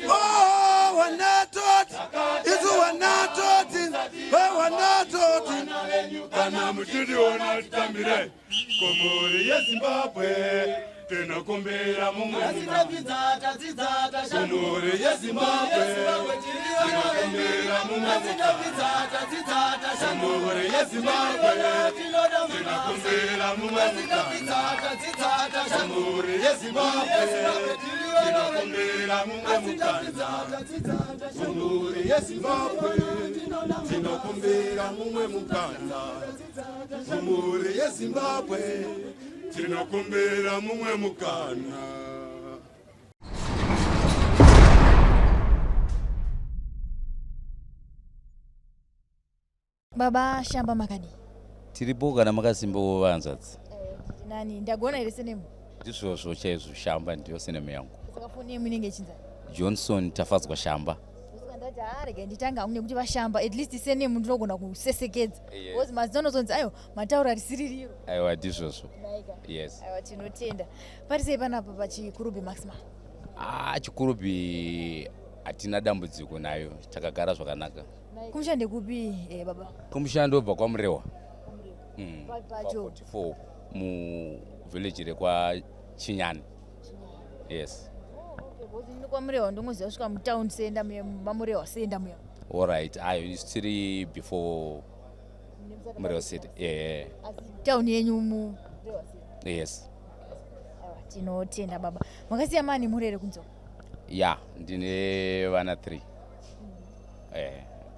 Oh, wanatoti isu wanatoti wanatoti Kana muchitiona titambire kumhuri yeZimbabwe, tinokumbira mumwe kumhuri yeZimbabwe, tinokumbira mumwe kumhuri yeZimbabwe, tinokumbira mumwe kumhuri yeZimbabwe, tinokumbira mumwe mukana kumhuri yeZimbabwe, tinokumbira mumwe mukana kumhuri yeZimbabwe, tinokumbira mumwe mukana. Baba Shamba, makadii? Tiripo kana makasimbawo, vanzvadzi. Nani ndagona here surname? Ndizvozvo chaizvo, Shamba ndiyo surname yangu. Saka full name inenge ichinzani? Johnson Tafadzwa Shamba. Saka ndati haa, rega nditanga hangu nekuti vaShamba, at least surname ndinogona kusesekedza because mazita anozonzi ayo mataura risiri riro. Aiwa, ndizvozvo. Naika. Yes. Aiwa, tinotenda. Pari sei panapa paChikurubi Maximum? Ah, Chikurubi hatina dambudziko nayo, takagara zvakanaka. Kumusha ndekupi, baba? Kumusha ndobva kwaMurewa. Pacho? 44 muvillage rekwaChinyani, yes. KwaMurewa ndongoziva kusvika mutown center muya, maMurewa center muya. Allright, ayo tiri before Murewa city, yeah. Asi town yenyu muRewa city? Yes. Aiwa, tinotenda baba. Makasiya mani murere kunzo? Ya, ndine vana 3.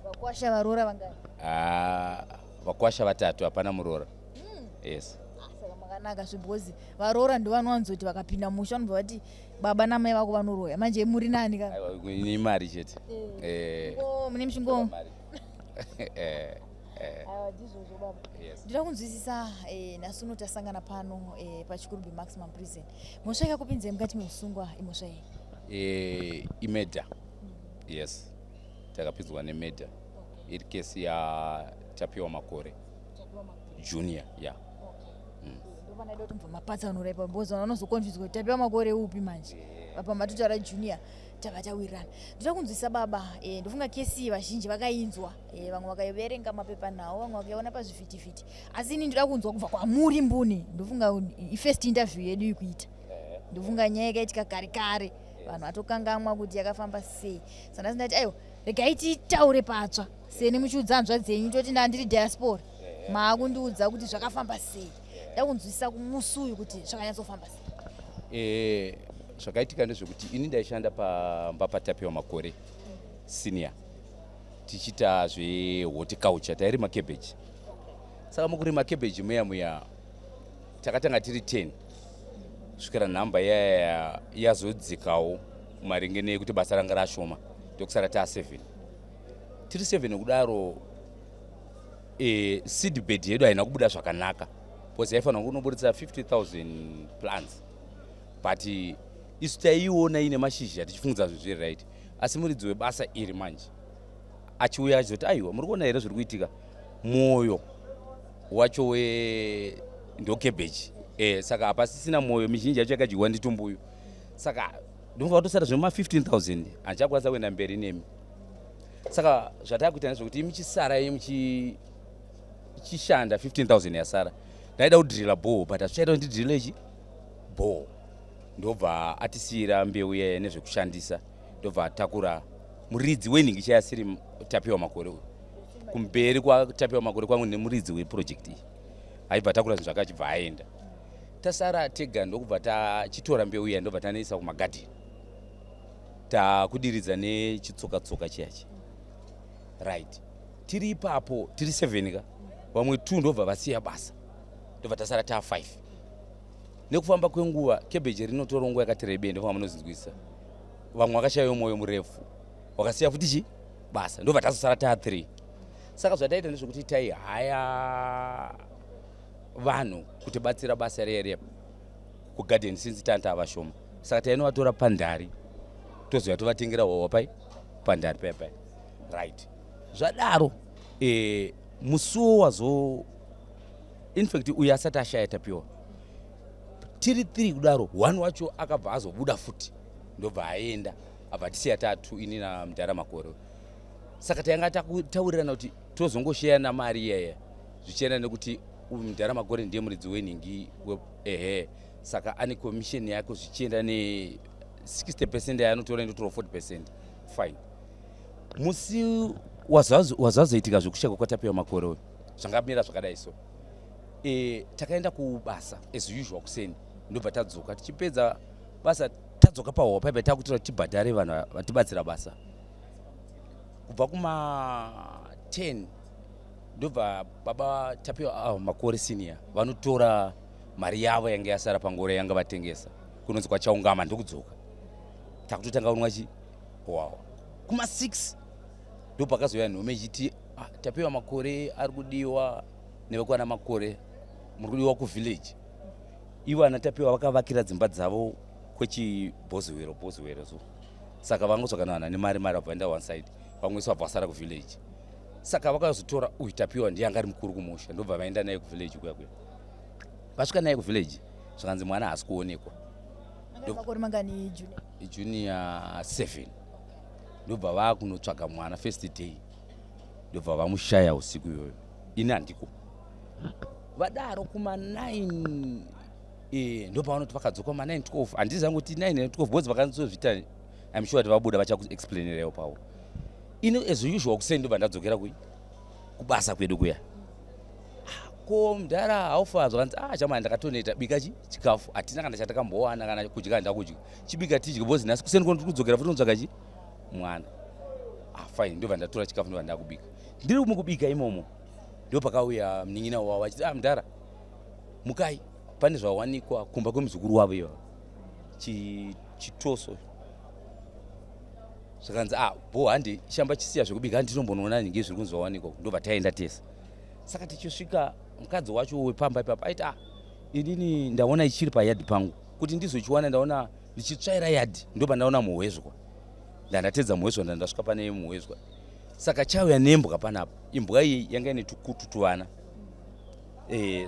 Vakwasha, varoora vangani? Ah, vakwasha vatatu, hapana muroora, yes. Saka makanaka zve, because varoora ndo vanowanzoti vakapinda musha vanobva vati baba namai vako vanoroya. Manje muri nani ka? Aiwa, ni mari chete. Oh, mune mushingo. Mari. Aiwa, ndizvozvo baba. Yes. Ndinoda kunzwisisa, nhasi uno tasangana pano paChikurubi Maximum Prison. Mhosva yakakupinzai mukati meusungwa imhosva yei? Imurder, yes. Takapinzwa nemurder, iri kesi yaTapiwa Makore Junior, ya. Ndopanaida kuti mubva mapatsanura ipapo, because vanhu vanozokonfuswa kuti Tapiwa Makore upi manje. Apa matotaura Junior, tava tawirirana. Ndoda kunzwisisa baba, ndofunga kesi iyi vazhinji vakainzwa, vamwe vakaiverenga mapepanhau, vamwe vakaiona pazvivhitivhiti, asi ini ndoda kunzwa kubva kwamuri mbune. Ndofunga ifirst interview yedu ikuita. Ndofunga nyaya yakaitika kare kare, vanhu vatokangamwa kuti yakafamba sei. Saka ndasi ndati aiwa, regai titaure patsva seni muchiudza hanzva dzenyu, toti ndandiri diaspora, maakundiudza kuti zvakafamba sei. Ndakunzwisisa kumusi uyu kuti zvakanyatsofamba sei. Zvakaitika ndezvekuti ini ndaishanda pamba paTapiwa Makore Senior, tichiita zvehorticulture, tairima cabbage. Saka mukurima cabbage muya muya takatanga tiri 10, kusvikira nhamba iyaya yazodzikawo maringe nekuti basa ranga rashoma, ndokusara taa 7. Tiri 7 kudaro, seed bed yedu haina kubuda zvakanaka, because yaifanira kunoburitsa 50,000 plants, but isu taiiona ine mashizha tichifungidza zvinhu zviri right. Asi muridzi webasa iri manje achiuya achizoti, "Aiwa, muri kuona here zviri kuitika? Mwoyo wacho we ndocabbage, saka hapasisina mwoyo, mizhinji yacho yakadyiwa nditumbuyu. Saka ndinofanira kutosara zvema 15,000, handichakwanisa kuenda mberi nemi. Saka zvatakuita ndezvekuti imi chisarai muchishanda 15,000 yasara. Ndaida kudrilla borehole, but hazvichaita kuti ndidrille ichi borehole." Ndobva atisiyira mbeu yaya nezvekushandisa, ndobva atakura muridzi wenhingi chayasiri Tapiwa Makore uyu. Kumberi kwaTapiwa Makore kwangu nemuridzi weproject iyi, aibva atakura zvinhu zvake achibva aenda. Tasara tega, ndokubva tachitora mbeu iya, ndobva tanoisa kumagadheni, takudiridza nechitsoka-tsoka chiyachi. Right, tiri ipapo tiri 7 ka, vamwe 2 ndobva vasiya basa, ndobva tasara taa 5. Nekufamba kwenguva, cabbage rinotora nguva yakati rebei, ndobva munozinzwisa, vamwe vakashayiwa mwoyo murefu, vakasiya futi chi basa, ndobva tazosara taa 3. Saka zvataita ndezvekuti taihaya vanhu kuti batsira basa riya riya kugadheni, since tanga vashoma. Saka tainovatora pandari, tozoya tovatengera hwahwa pai pandari paya paya. Right, zvadaro, musuwo wazo, infact uyu asati ashaya Tapiwa, tiri 3 kudaro, one wacho akabva azobuda futi, ndobva aenda. Abva tisiya tatu ini namudhara Makore. Saka tanga taurirana kuti tozongosheyana mari iyaya zvichienda nekuti mudhara Makore ndiye muridzi wenhingi, ehe, saka ane commission yako zvichienda ne 60% yaanotora, indotora 40%. Fine. Musi wazazoitika zvekushayikwa kwaTapiwa Makore uyu, zvangamira zvakadai. So takaenda kubasa as usual kuseni, ndobva tadzoka. Tichipedza basa, tadzoka pahwa paipa, takuitira kuti tibhadhare vanhu vatibatsira basa kubva kuma 10. Ndobva baba Tapiwa Makore Senior vanotora mari yavo yange yasara pangoro yanga vatengesa kunonzi kwaChaungama, ndokudzoka. Takutotanga kunwa chi hwawa kuma 6, ndopakazouya nhume ichiti, "Ah, Tapiwa Makore ari kudiwa nevekwana Makore, muri kudiwa kuvillage." Ivo ana Tapiwa vakavakira dzimba dzavo kwechibhoziwero bhoziwero, so saka vangotsvakana nemari mari, vabva vaenda one side, vamwe vabva vasara kuvillage. Saka vakazotora uyu Tapiwa, ndiye anga ari mukuru kumusha, ndobva vaenda naye kuvillage kuya kuya. Vasvika naye kuvillage, zvakanzi mwana haasi kuonekwa. Makore mangani Junior? Junior 7. Ndobva vakunotsvaga mwana first day, ndobva vamushaya usiku iyoyo. Ini handiko. Vadaro kuma 9 ndopavanoti vakadzoka ma 9 12, handizi zangu kuti 9 12 because vakanzozvita. I'm sure kuti vabuda vachakuexplainerewo pavo. Ini as usual kuseni ndobva ndadzokera kui kubasa kwedu kuya. Ah, ko mudhara haufa? Zvakanzi, "Ah, chamai, ndakatoneta, bika chi chikafu, hatina kana chatakambowana, kana kudya handina kudya, chibika tidye because nhasi kuseni kono tiri kudzokera futi unotsvaga chi mwana." Ah, fine. Ndobva ndatora chikafu, ndobva ndakubika. Ndiri mukubika imomo, ndo pakauya munin'ina wavo achiti, "Ah, mudhara, mukai, pane zvawanikwa kumba kwemuzukuru wavo." Ivavo chitoso. Zvakanzi, "Ah, bo, handi shamba, chisiya zvekubika, handinombonoona nhingi zviri kunzi zvawanikwa." Ndobva taenda tese. Saka tichisvika, mukadzi wacho wepamba ipapo aiti, "Ah, inini ndaona ichiri payadhi pangu, kuti ndizochiwana ndaona ndichitsvaira yadhi, ndobva ndaona muhwezwa, ndandatedza muhwezwa, ndandasvika pane muhwezwa, saka chauya nembwa panapa. Imbwa iyi yanga ine tukutu tuvana,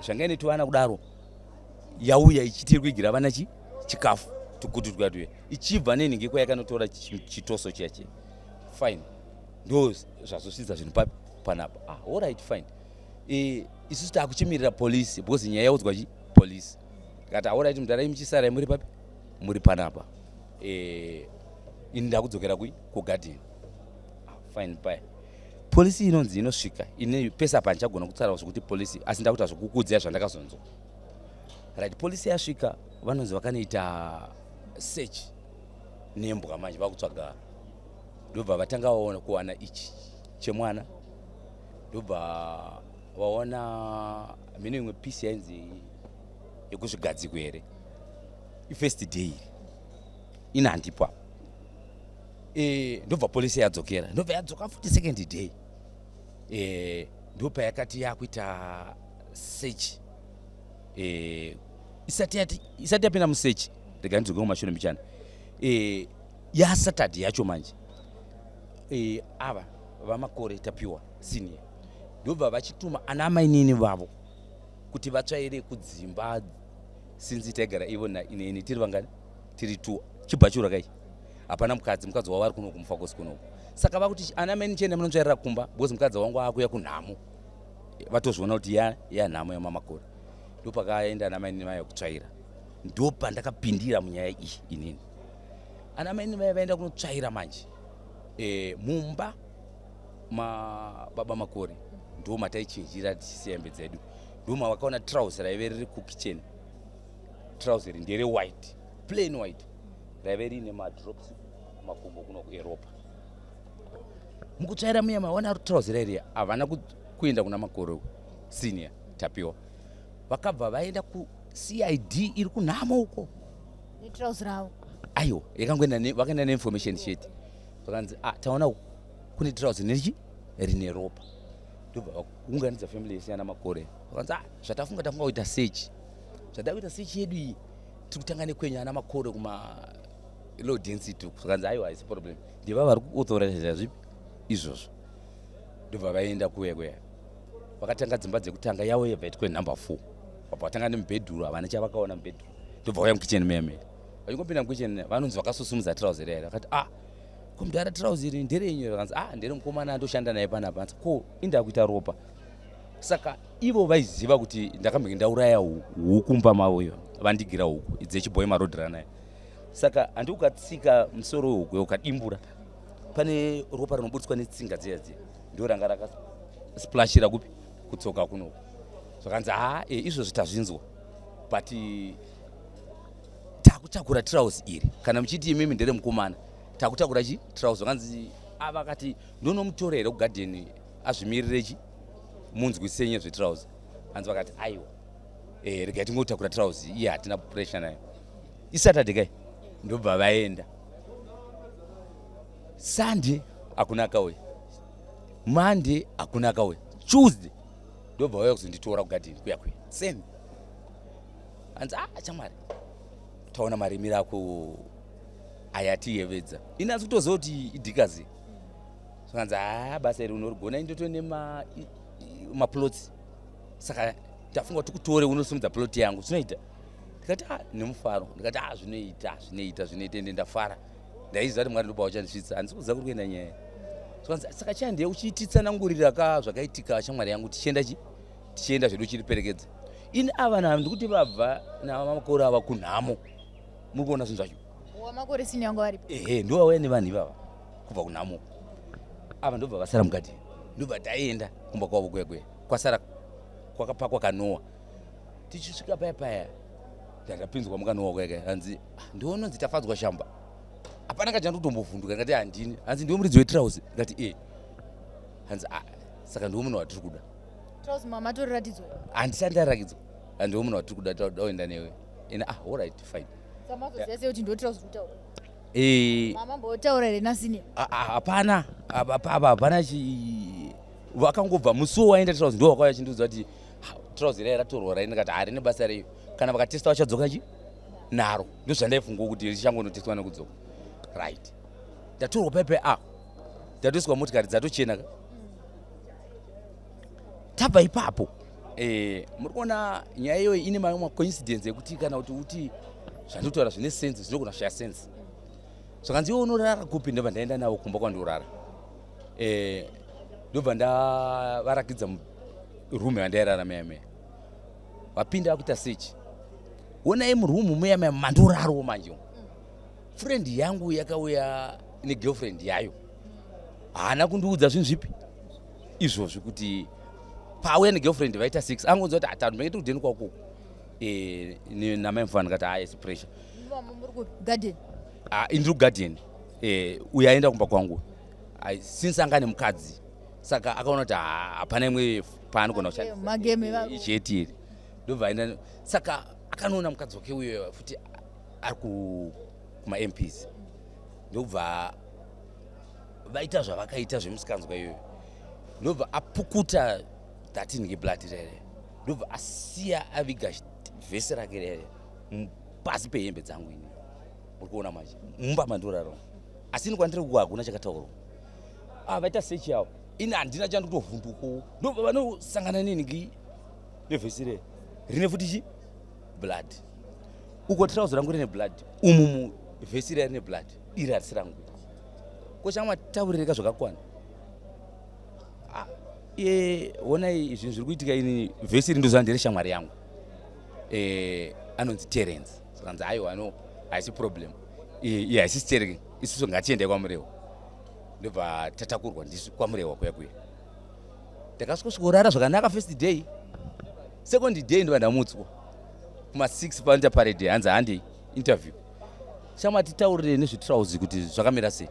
zvanga ine tuvana kudaro, yauya ichiti iri kuigira vana chi chikafu, tukutu tuya tuya, ichibva nenhingi kwayakanotora chitoso chiya chiya. Fine, ndo zvazosvidza zvinhu papi panapa." Ah, alright, fine. Isusu taakuchimirira polisi because nyaya yaudzwa chi polisi. Tikati, "Alright mudhara, muchisarai muri papi, muri panapa, ini ndakudzokera kui kugadheni." Ah, fine. Paya polisi inonzi inosvika ine pese apa, handichagona kutaura zvekuti polisi, asi ndakuita zvokukudzai zvandakazonzwa. Right, polisi yasvika, vanonzi vakanoita search nembwa manje, vakutsvaga, ndobva vatanga vaona kuwana ichi chemwana, ndobva vaona mhino imwe piece yainzi yekuzvigadziko here. Ifirst day iri, ina handipo apa. Ndobva polisi yadzokera, ndobva yadzoka futi second day, ndopayakati yakuita search. Isati yapinda musearch, rega ndidzoke kumashure mbichana. YaSaturday yacho manje, ava vaMakore Tapiwa Senior ndobva vachituma ana amainini vavo kuti vatsvaire kudzimba, sinzi taigara ivo naineni tiri vangani? Tiri two, chibhachura kai, hapana mukadzi. Mukadzi wavo ari kunoku mufakosi kunoku. Saka vakuti, "Ana maini, chienda munotsvairira kumba because mukadzi wangu akuya kunhamo." Vatozviona kuti ya nhamo yamamakore. Ndopakaenda ana mainini vaya kutsvaira. Ndopandakapindira munyaya iyi inini. Ana mainini vaya vaenda kunotsvaira manje, mumba mababa Makore ndo mataichinjira tichisiya hembe dzedu, ndo mavakaona trouser raive riri kukitchen. Trouser ndere white, plain white, raive riine madrops kumakumbo kuno kueropa. Mukutsvaira muya maona trouser iri. Havana kuenda kuna Makore Senior Tapiwa, vakabva vaenda kuCID iri kunhamo uko. Netrauzi ravo? Aiwa, yakangoenda vakaenda neinformation chete. Vakanzi, "Ah, taona kune trouser nechi rine ropa." Ndobva vaunganidza family yese yana Makore. Vakanzi, "Ah, zvatafunga, tafunga kuita search. Zvada kuita search yedu iyi, tiri kutanga nekwenyu ana Makore kuma low density uku." Zvakanzi, "Aiwa, haisi problem, ndiva vari kuauthorize zvipi izvozvo." Ndobva vaenda kuya kuya, vakatanga dzimba dzekutanga yavo yebva itwe number 4. Vabva vatanga nemubhedhuru, havana chavakaona mubhedhuru. Ndobva vauya mukitchen meme. Vachingopinda mukitchen, vanonzi vakasusumudza trouser raya, vakati, "Ah." Ko mudhara trouse iri nderenyu here? Akanzi ah ndere mukomana andoshanda naye panapa. Anzi ko indaa kuita ropa. Saka ivo vaiziva kuti ndakambenge ndauraya huku mumba mavo iyo vandigira huku dzechibhoyi marodhira naye. Saka handi ukatsika musoro wehuku ukadimbura pane ropa rinoburitswa netsinga dziya dziya ndo ranga rakasplashira kupi kutsoka kunoku. Zvakanzi haa e, izvozvi tazvinzwa but takutakura trouse iri kana muchiti imimi ndere mukomana takutakura chi trouse vakanzi ava akati ndonomutora here kugadheni azvimirire chi munzwisise nyaya zvetrouse hanzi vakati aiwa eh, regai tingotakura trouse iye hatina pressure nayo isaturday kai ndobva vaenda sunday hakuna akauya monday hakuna akauya tuesday ndobva vauya kuzonditora kugadheni kuya kuya same hanzi ah chamwari taona marimiro ako ayatiyevedza ini asi kutoziva kuti idhikazi zvakanzi haa basa iri unorigona indoto nemaplots saka tafunga kuti kutore unosimudza plot yangu zvinoita ndikati a ah, nemufaro ndikati a ah, zvinoita zvinoita zvinoita ende ndafara ndaiziva kuti mwari ndopa uchandisvitsa handisi kuziva kuri kuenda nyaya zvakanzi saka chandiye uchititsanangurira ka zvakaitika shamwari yangu tichienda chi tichienda zvedu uchiriperekedza ini ava navo ndikuti vabva navamakore ava kunhamo muri kuona zvinhu zvacho wamakore sini yangu varipo ehe ndovauya nevanhu ivava kubva kunhamo ava ndobva vasara mukati ndobva taenda kumba kwavo kuya kuya kwasara kwakapakwa kanowa tichisvika paya paya ndandapinzwa mukanowa kuya kuya hanzi ah, ndiononzi tafadzwa shamba hapana kachanda kutombovhunduka ndikati handini hanzi ndiwe muridzi wetirauzi ndikati e hanzi ah, saka ndiwe munhu watiri kuda Trouse mama toriratidzwa. Handisati ndarakidzwa. Handiwo munhu watiri kuda toenda newe. Ina ah all right fine. Samazoziva sei kuti ndiwo trouse kutaura? Eh. Mama mbotaura here nasini? Ah, ah hapana. Apa apa hapana chi vakangobva musi waenda trouse ndiwo wakauya chindiudza kuti trouse riya ratorwa rai ndikati harine basa reyo. Kana vakatesta vachadzoka chi naro. Ndozvandaifunga kuti richangonotestwa nekudzoka. Right. Ndatorwa pepe ah. Ndatoiswa motikari dzatochena ka. Tabva ipapo eh, muri kuona nyaya iyoyi ine mamwe macoincidence ekuti kana kuti uti zvandinotaura zvine sense zvinogona kushaya sense zvakanzi iwe unorara kupi ndobva ndaenda navo kumba kwandorara eh, ndobva ndavarakidza room yandairara meya meya vapinda vakuita search honai muroom muya meya mandorarawo manje friend yangu yakauya negirlfriend yayo haana kundiudza zvinhu zvipi izvozvi kuti pauya negirlfriend vaita six angonzwa kuti hatatu menge tikudeni kwako eh, namai mufana ndikati haa isi pressure ah, indiri kugarden eh, uyo aenda kumba kwangu since anga nemukadzi saka akaona kuti hapana imwe paanogona kushandisa icheti iri ndobva aenda saka akanoona mukadzi wake uyo futi ari kumamps ndobva vaita zvavakaita zvemusikanzwa iyoyo ndobva apukuta that nge blood rere ndobva asiya aviga vhesi rake rere pasi pehembe dzangu ini muri kuona manje mumba mandorarama asi ini kwandiri kuko hakuna chakataurwa ah vaita search yavo ini handina chandikutovhunduko ndobva vanosangana neni nevhesi rere rine futi chi blood uko trouser rangu rine blood umu muvhesi riya rine blood iri harisi rangu ko chamwataurireka zvakakwana ah, iye honai zvinhu zviri kuitika ini vhesi iri ndoziva ndere shamwari yangu eh, anonzi terence zvakanzi aiwa no haisi problem iye haisi stereki isusu ngatiendai kwamurewa ndobva tatakurwa ndisu kwamurewa kuya kuya ndakasvika zvakanaka first day second day ndobva ndamutswa kuma 6 panoita parade hanzi handei interview chama titaurire nezvetrauzi kuti zvakamira sei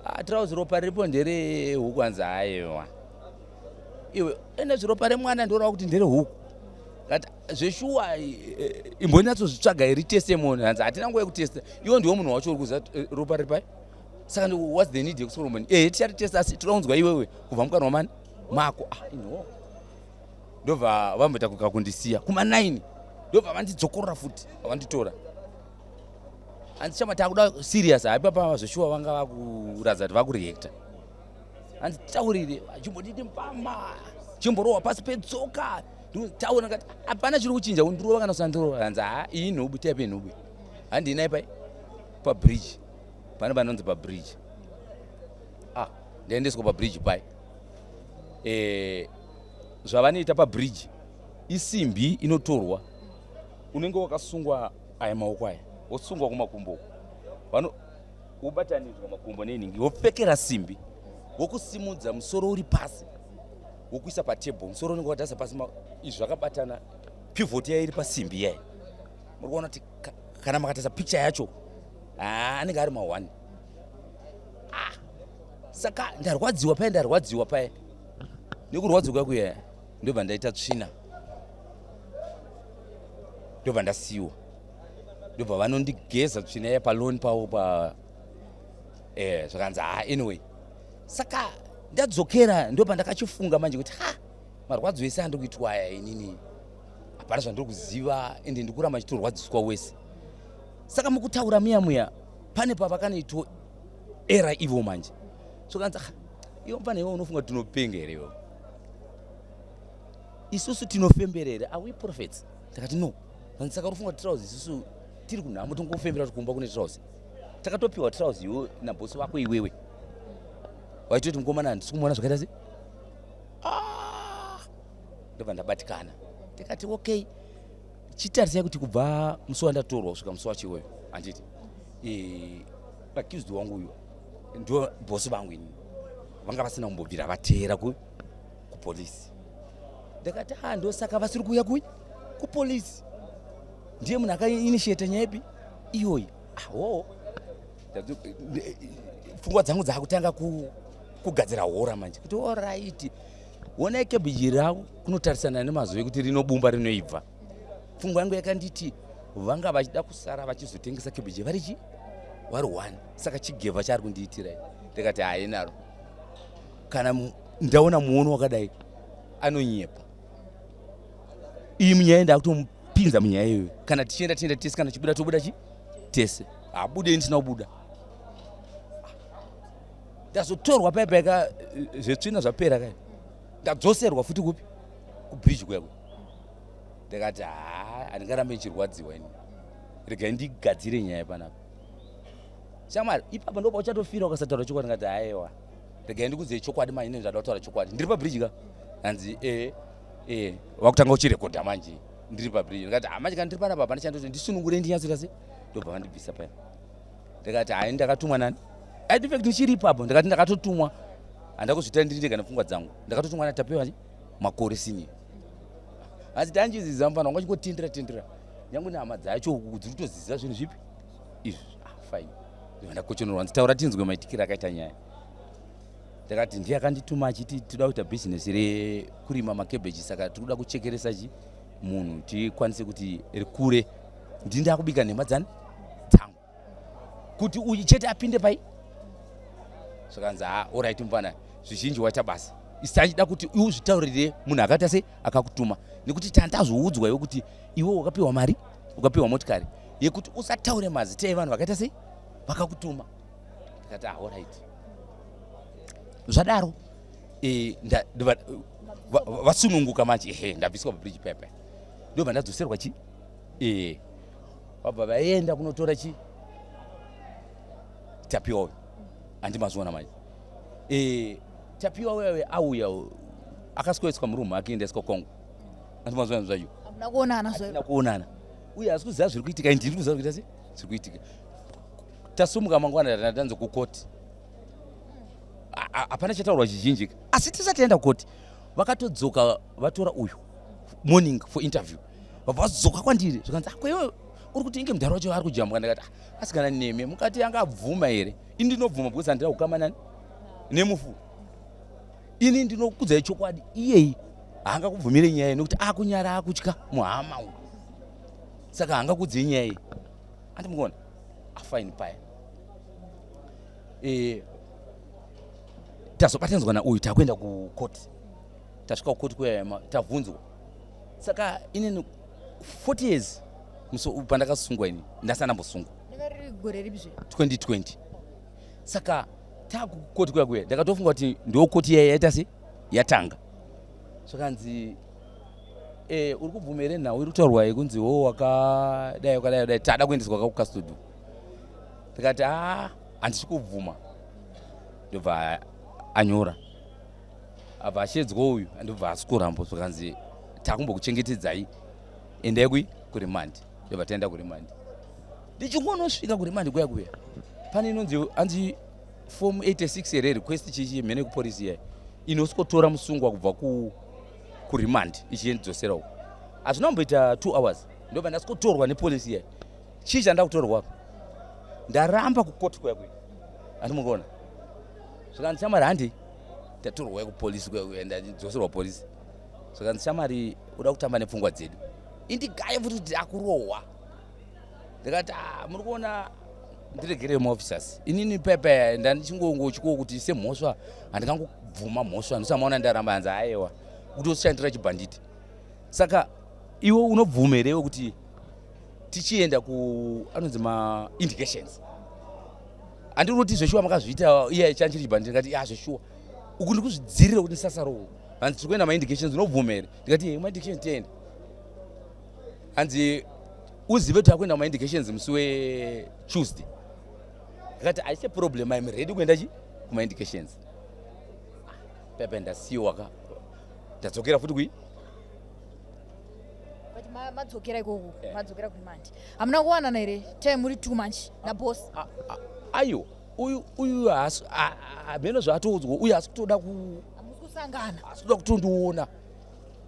ah, trauzi ropa riripo nderehuku hanzi aiwa iwe ende zviropa remwana ndorava kuti nderehuku kati zveshuwa eh, imbonyatsozvitsvaga iri teste mona hanzi hatina nguva yekutesta iwe ndiwo munhu wacho uri kuziva eh, ropa riri pai saka what's the need yekusoromani ehe tichatitesta asi toda kunzwa iwewe kubva mukanwa mani mako ah ino ndobva vamboita kundisiya kuma 9 ndobva vandidzokorora futi vanditora hanzi chama takuda serious hayi papa zveshuwa vanga vakuratidza kuti vakureacta hanzi taurire chimbodidi mpama chimborohwa pasi petsoka taura ndikati hapana chiri kuchinja undirova kana usandirova hanzi ha iyi nhubu type yenhubu handina ipai pabridge pane panonzi pabridge Ndaendeswa pabridge pai. Eh, zvavanoita pabridge isimbi inotorwa, unenge wakasungwa aya maoko aya, wosungwa kumakumbo uku, vano wobatanidzwa makumbo nenhingi, wopfekera simbi, wokusimudza musoro uri pasi, wokuisa patable, musoro unenge wakatarisa pasi, izvi zvakabatana, pivot yayo iri pasimbi yayo. Muri kuona kuti kana makatarisa picture yacho, haa, anenge ari ma1. Ah, saka ndarwadziwa paye, ndarwadziwa paye, nekurwadziwa kwakuya ndobva ndaita tsvina, ndobva ndasiyiwa, ndobva vanondigeza tsvina iya paloni pavo pa zvakanzi ha, anyway. Saka ndadzokera, ndobva ndakachifunga manje kuti ha, marwadzo ese andiri kuitwa aya, inini hapana zvandiri kuziva, ende ndikuramba ndichitorwadziswa wese. Saka mukutaura muya muya pane pavakanoitwa era ivo manje, zvakanzi, "Ah, iwe mfana iwe, unofunga kuti tinopenga here iwe? Isusu tinofemberera? Are we prophets?" Ndakati, "No." Vanzi, "Saka unofunga kuti trouse, isusu tiri kunhamo tongofembera kuti kumba kune trouse? Takatopiwa trouse iwe nabhosi vako iwewe waitoti mukomana handisi kumuona zvakaita sei." Ah! Ndobva ndabatikana, ndikati, "Okay, chitarisai kuti kubva musi wandatorwa kusvika musi wacho iweyo, handiti accused wangu uyu ndo bhosi vangu ini, vanga vasina kumbobvira vateera kupolisi." Ndakati, "A, ndosaka vasiri kuuya kui kupolisi. Ndiye munhu akainitiate nyaya ipi iyoyi." Aho, pfungwa dzangu dzaakutanga kugadzira hora manje, kuti alright, honai kebhiji ravo kunotarisana nemazuva ekuti rinobumba rinoibva. Pfungwa yangu yakanditi vanga vachida kusara vachizotengesa kebhiji vari chi vari one, saka chigevha chaari kundiitira. Ndikati, "Hainaro, kana ndaona muono wakadai, anonyepa iyi munyaya, ndakutomupinza munyaya iyoyo. Kana tichienda, tienda tese, kana chibuda, tobuda chi tese. Habude ndisina kubuda." Ndazotorwa paya paika zvetsvina zvapera kai, ndadzoserwa futi kupi? Kubridge kuya kuya. Ndakati, "Haa, handingarambe ndichirwadziwa ini, regai ndigadzire nyaya panapa." Shamwari, ipapa ndo pauchatofira ukasataura chokwadi. Ndikati, "Haiwa, regai ndikudzei chokwadi manje, ndada kutaura chokwadi. Ndiri pabridge ka." Hanzi, "E e, wakutanga uchirekodha manje ndiri pabridge." Ndikati, "Ha, manje kana ndiri panapa hapana chandoti, ndisunungure ndinyatsoita se." Ndobva vandibvisa paya. Ndikati, "Hai, ndakatumwa nani?" In fact ndichiri ipapo ndikati, "Ndakatotumwa, handa kuzviita ndiri ndega nepfungwa dzangu, ndakatotumwa naTapiwa Makore Senior." Asi tanchiziza mufana wanga chingotendera tendera, nyange nehama dzacho uku dziri kutoziza zvinhu zvipi izvi. Ah, fine. Ndobva ndakochonorwa, hanzi, "Taura tinzwe maitikiro akaita nyaya." Ndakati, "Ndiye akandituma achiti toda kuita bhizinesi rekurima makebheji, saka tiri kuda kuchekeresa chi munhu tikwanise kuti rikure. Ndini ndakubika nhema dzani dzangu kuti uyu chete apinde pai." Zvakanzi, "Ha, alright mufana, zvizhinji waita basa. Isi tachida kuti iwe uzvitaurire munhu akaita sei akakutuma, nekuti tandazoudzwa iwe kuti iwe wakapiwa mari, ukapiwa motikari yekuti usataure mazita evanhu vakaita sei vakakutuma." Ndikati, "Ah, alright." Zvadaro vasununguka manje. Ehe, ndabviswa pabridge pepe, ndobva ndadzoserwa chi vabva vaenda kunotora chi Tapiwa uyu. Handi mazviona manje? Tapiwa uya auya akasweswa murumu ake, endeswa Kongo. Handi mazviona zvacho? Hamuna kuonana zvayo? Hatina kuonana. Uye hasi kuziva zviri kuitika, ndiri kuziva kuita sei zviri kuitika. Tasumuka mangwana, tanzi kukoti. Hapana chataurwa chizhinji, asi tisati taenda kukoti vakatodzoka vatora uyu morning for interview. Vabva vadzoka kwandiri, zvikanzi, "Ako iwe uri kuti inge mudhara wacho ari kujambwa." Ndakati, "Ah, asi kana nemi mukati angabvuma here? Ini ndinobvuma because handina kukama nani nemufu. Ini ndinokudzai chokwadi, iyeyi haangakubvumire nyaya iyi nekuti akunyara, akutya muhama uyu, saka haangakudzei nyaya iyi." Andimukuona afaini paya. Tazobatanidzwa nauyu, takuenda kukoti. Tasvika kukoti kuya, tabvunzwa. Saka inini 40 years musi pandakasungwa, ini ndasana ndambosungwa. Ndinga riri gore ripi zve? 2020. Saka takukoti kuya kuya, ndakatofunga kuti ndo koti yaya yaita se yatanga. Zvakanzi, "Uri kubvuma here nhau iri kutaurwa yekunzi wo wakadai wakadai wakadai, tada kuendeswa kakukastody?" Ndikati, "A, handisi kubvuma." Ndobva Anyora abva ashedzwa uyu, andobva asikorambo, zvikanzi takumbokuchengetedzai, endai kui kuremand. Ndobva taenda kuremand. Ndichingonosvika kuremand kuya kuya, pane inonzi anzi form 86 here, request chichi mhene kupolisi iya inosikotora musungwa kubva kuremand ichiendidzosera uko. Hazvina kumboita 2 hours, ndobva ndasikotorwa nepolisi iya. Chii chanda kutorwa apa? Ndaramba kukoti kuya kuya, andimurikuona. Zvikanzi, shamwari, handi tatorwa kupolisi kuya kuya, ndadzoserwa polisi. Zvikanzi, shamwari, uda kutamba nepfungwa dzedu, indigaye futi kuti akurohwa. Ndikati, ah, muri kuona, ndiregerei maofficers, inini pepe ndandichingongochikowo kuti semhosva handingangobvuma mhosva, ndisamaona ndaramba. Hanzi, aiwa, kuti ushandira chibhanditi, saka iwe unobvuma here iwe kuti tichienda ku anonzi maindications? Handiri kuti zveshuwa makazviita iye chanchiri chibhanditi. Ndikati, ya, zveshuwa, uku ndikuzvidzirira kuti ndisasarohwa. Hanzi, tiri kuenda maindications, unobvuma here? Ndikati, ye, maindications tiende. Hanzi, uzive kuti akuenda kumaindications musi weTuesday. Ndikati, haisi problem, I'm ready kuenda chi kumaindications. Pepe ndasiyiwa ka, ndadzokera futi kui But madzokera ikoko, madzokera kuremand, hamuna kuwanana here time muri too much naboss? Aiwa, uyu haasi hameno zvaatoudzwa, uyu haasi kutoda ku Hamusi kusangana? Haasi kuda kutondiona.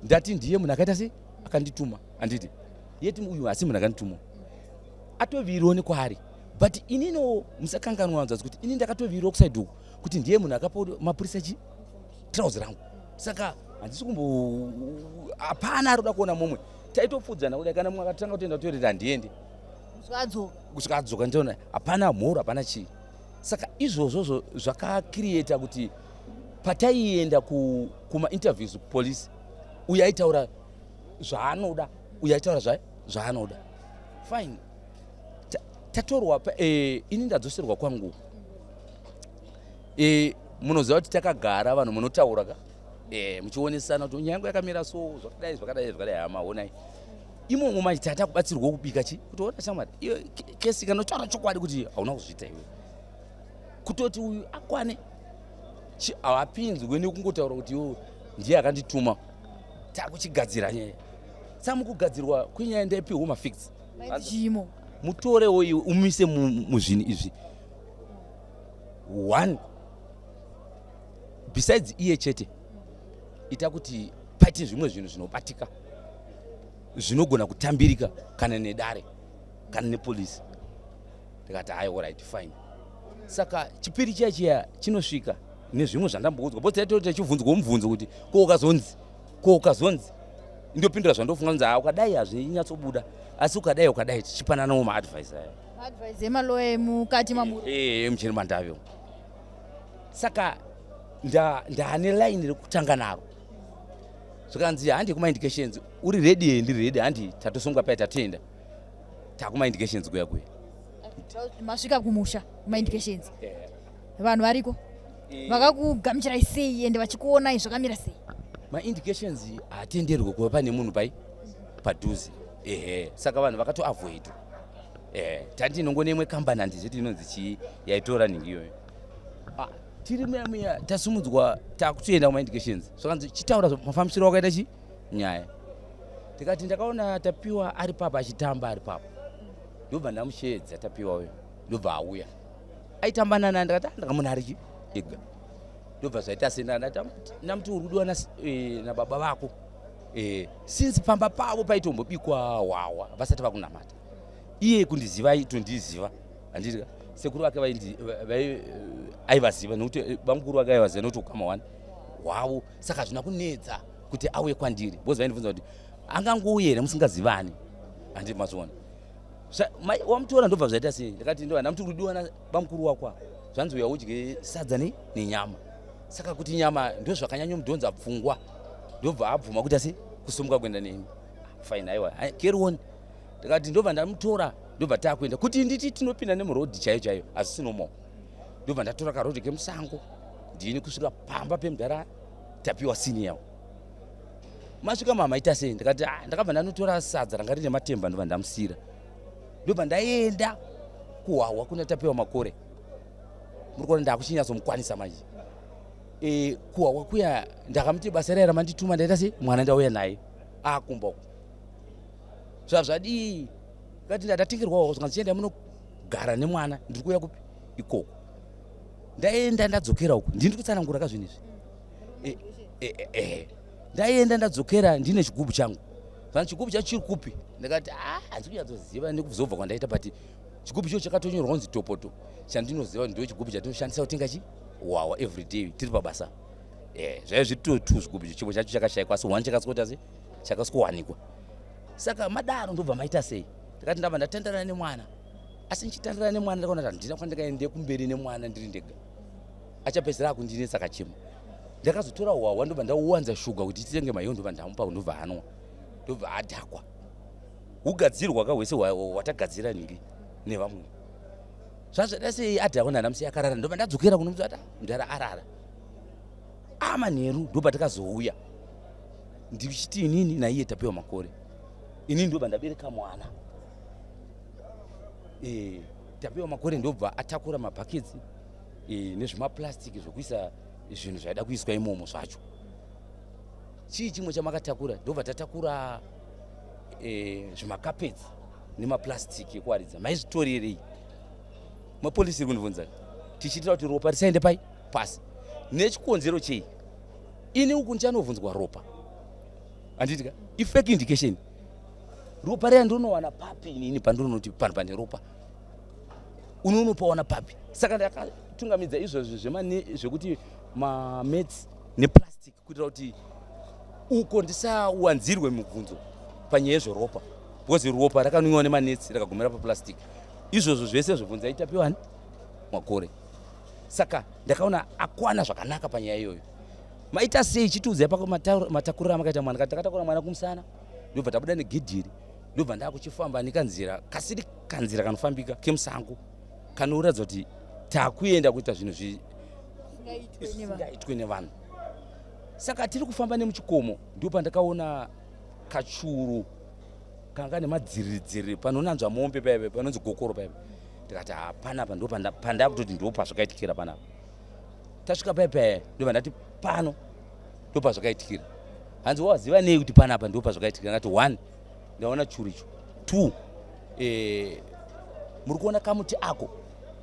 Ndati ndiye munhu akaita sei, akandituma, handiti? Yeti uyu hasi munhu akandituma, atoviriwo nekwaari. But inino musakanganwa hanzvadzi kuti ini ndakatoviriwo kuside uku kuti ndiye munhu akapa mapurisa chi trouser rangu, saka handisi kumbo, hapana ari kuda kuona mumwe. Taitopfudzana kudai, kana mumwe akatanga kutoenda kutoilet, handiendi. Kusvika adzoka. Kusvika adzoka. Nditoona hapana mhoro, hapana chii. Saka izvozvozvo zvakacreata kuti pataienda kumainterviews kupolisi, uyu aitaura zvaanoda, uyu aitaura zvaanoda. Fine, tatorwa ini ndadzoserwa kwangu. Munoziva kuti takagara, vanhu munotaura ka, muchionesana kuti nyaya yangu yakamira so, zvakadai, zvakadai, zvakadai. Hama, onai imomo manje tata kubatsirwa kubika chi kuti ona shamwari, iyo kesi kanotaura chokwadi kuti hauna kuzviita iwe, kutoti uyu akwane hawapinzwe nekungotaura kuti iwo ndiye akandituma. Takuchigadzira nyaya. Samukugadzirwa kwenyaya, ndaipiwa mafacts. Mainzi chimo? Mutorewo iwe umise muzvinhu izvi. One, besides iye chete, ita kuti paite zvimwe zvinhu zvinobatika, zvinogona kutambirika kana nedare kana nepolisi. Ndikati, hai, alright, fine. Saka chipiri chiya chiya chinosvika nezvimwe zvandamboudzwa, because taitoti tichibvunzwa mubvunzo kuti ko ukazonzi, ko ukazonzi, ndopindura zvandofunga, kunzi, ha, ukadai hazvinyatsobuda, asi ukadai, ukadai, tichipananawo maadvice aya. Maadvice emaloya emukati mamuri. Emucheri mandave. Saka ndaane line rekutanga naro. Zvikanzi, handi kumaindications, uri ready here? Ndiri ready. Handi tatosungwa paya, tatoenda, takumaindications kuya kuya. Masvika kumusha kumaindications, vanhu variko vakakugamuchirai sei, ende vachikuonai zvakamira sei? Maindications haatenderwe kuva pane munhu pai padhuze, ehe. Saka vanhu vakatoavoida. Ehe, tandi inongone imwe kambani, handizviti inonzi chii, yaitora nhingi iyoyo. Ah, tiri muya muya, tasumudzwa, takutoenda kumaindications. Zvakanzi, chitaura mafambisiro wakaita chi nyaya. Tikati, ndakaona Tapiwa ari papa achitamba ari papa, ndobva ndamushedza Tapiwa uyo, ndobva auya aitamba nana. Ndikati, "Ah, ndakamuona ari chi ega." Ndobva zvaita sendamuti, uri kudiwa nababa vako. Since pamba pavo paitombobikwa hwahwa vasati vakunamata, iye kundiziva aitondiziva, handiti? Sekuru vake aivaziva nekuti bamukuru vake aivaziva nekuti ukama hwani hwavo. Saka hazvina kunetsa kuti auye kwandiri, because vaindibvunza kuti angangouye here musingazivani, handiti? Mazviona, wamutora, ndobva zvaita sei. Ndakati, ndo ndamuti uri kudiwa nabamukuru wako apa, zvanzi uya udye sadza nenyama. Saka kuti nyama ndo zvakanyanyomudhonza pfungwa, ndobva abvuma kuti asi kusumuka kuenda neni. Fine, aiwa, carry on. Ndikati, ndobva ndamutora, ndobva takuenda. Kuti nditi tinopinda nemurodhi chaiyo chaiyo hazvisi normal. Ndobva ndatora karodhi kemusango ndini kusvika pamba pemudhara Tapiwa senior. Masvika mama, ita sei? Ndikati, ah, ndakabva ndanotora sadza ranga rine matemba, ndobva ndamusira, ndobva ndaenda kuhwahwa kuna Tapiwa Makore. Muri kuona ndakuchinyatsomukwanisa manje. E, kuhwa kuya ndakamuti basa riya ramandituma ndaita sei mwana ndauya naye akumba uku zvazvadii kati ndatatengerwawo zvikanzi chienda munogara nemwana ndiri kuuya kupi ikoko ndaenda ndadzokera uku ndini kutsanangura ka zvinhu izvi e, e, e, ndaenda ndadzokera ndine chigubhu changu zvani chigubhu chacho chiri kupi ndakati ah, handisi kunyatsoziva nekuzobva kwandaita but chigubhu icho chakatonyorwa kunzi topoto chandinoziva ndo chigubhu chatinoshandisa kutenga chi wawa everyday tiri pabasa zvaive zviri to two zvigubhu icho chimwe chacho chakashaikwa asi one chakasikuita se chakasikuwanikwa saka madaro ndobva maita sei ndakati ndabva ndatandana nemwana asi ndichitandana nemwana ndakaona kuti handina kwandikaende kumberi nemwana ndiri ndega achapedzisira akundinetsa akachema ndakazotora hwahwa ndobva ndauwanza shuga kuti titenge maiyo ndobva ndamupa ndobva anwa ndobva adhakwa hugadzirwa ka hwese hwatagadzira nhingi nevamwe zvazvada sei adhakwa ndandamusiya akarara ndobva ndadzokera kunomuti mudhara arara amanheru ndopatakazouya ndichiti inini naiye tapiwa makore inini ndobva ndabereka mwana e, tapiwa makore ndobva atakura mabhaketsi e, nezvimaplastic zvekuisa zvinhu zvaida kuiswa imomo zvacho chii chimwe chamakatakura ndobva tatakura e, zvimakapetsi nemaplastic ekuwaridza maizvitorerei mapolisi iri kundibvunza tichiitira kuti ropa risaende pai pasi nechikonzero chei ini uku ndichanovhunzwa ropa handiti ka ifake indication ropa riya ndinowana papi inini pandinonoti panhu pane ropa unonopawana papi saka ndakatungamidza izvozvo zvekuti mamats neplastic kuitira kuti uko ndisawanzirwe mibvunzo panyaya yezveropa because ropa rakanwiwa nemanetsi rakagumira paplastic izvozvo zvese zvobvunza itapiwani makore saka ndakaona akwana zvakanaka panyaya iyoyo maita sei chitiudzai pako matakuriro amakaita mwana kati takatakura mwana kumusana ndobva tabuda negidhiri ndobva ndakuchifamba nekanzira kasiri kanzira kanofambika kemusango kanoratidza kuti takuenda kuita zvinhu zvisingaitwe nevanhu saka tiri kufamba nemuchikomo ndipo pandakaona kachuru kanga nemadziriridziriri panonanzva mombe paive panonzi gokoro paive ndikati ha panapa ndo pandakutoti ndo pazvakaitikira panapa tasvika paya paya ndobva ndati pano ndo pazvakaitikira hanzi waziva nei kuti panapa ndo pazvakaitikira ndati one ndaona churu icho two eh, muri kuona kamuti ako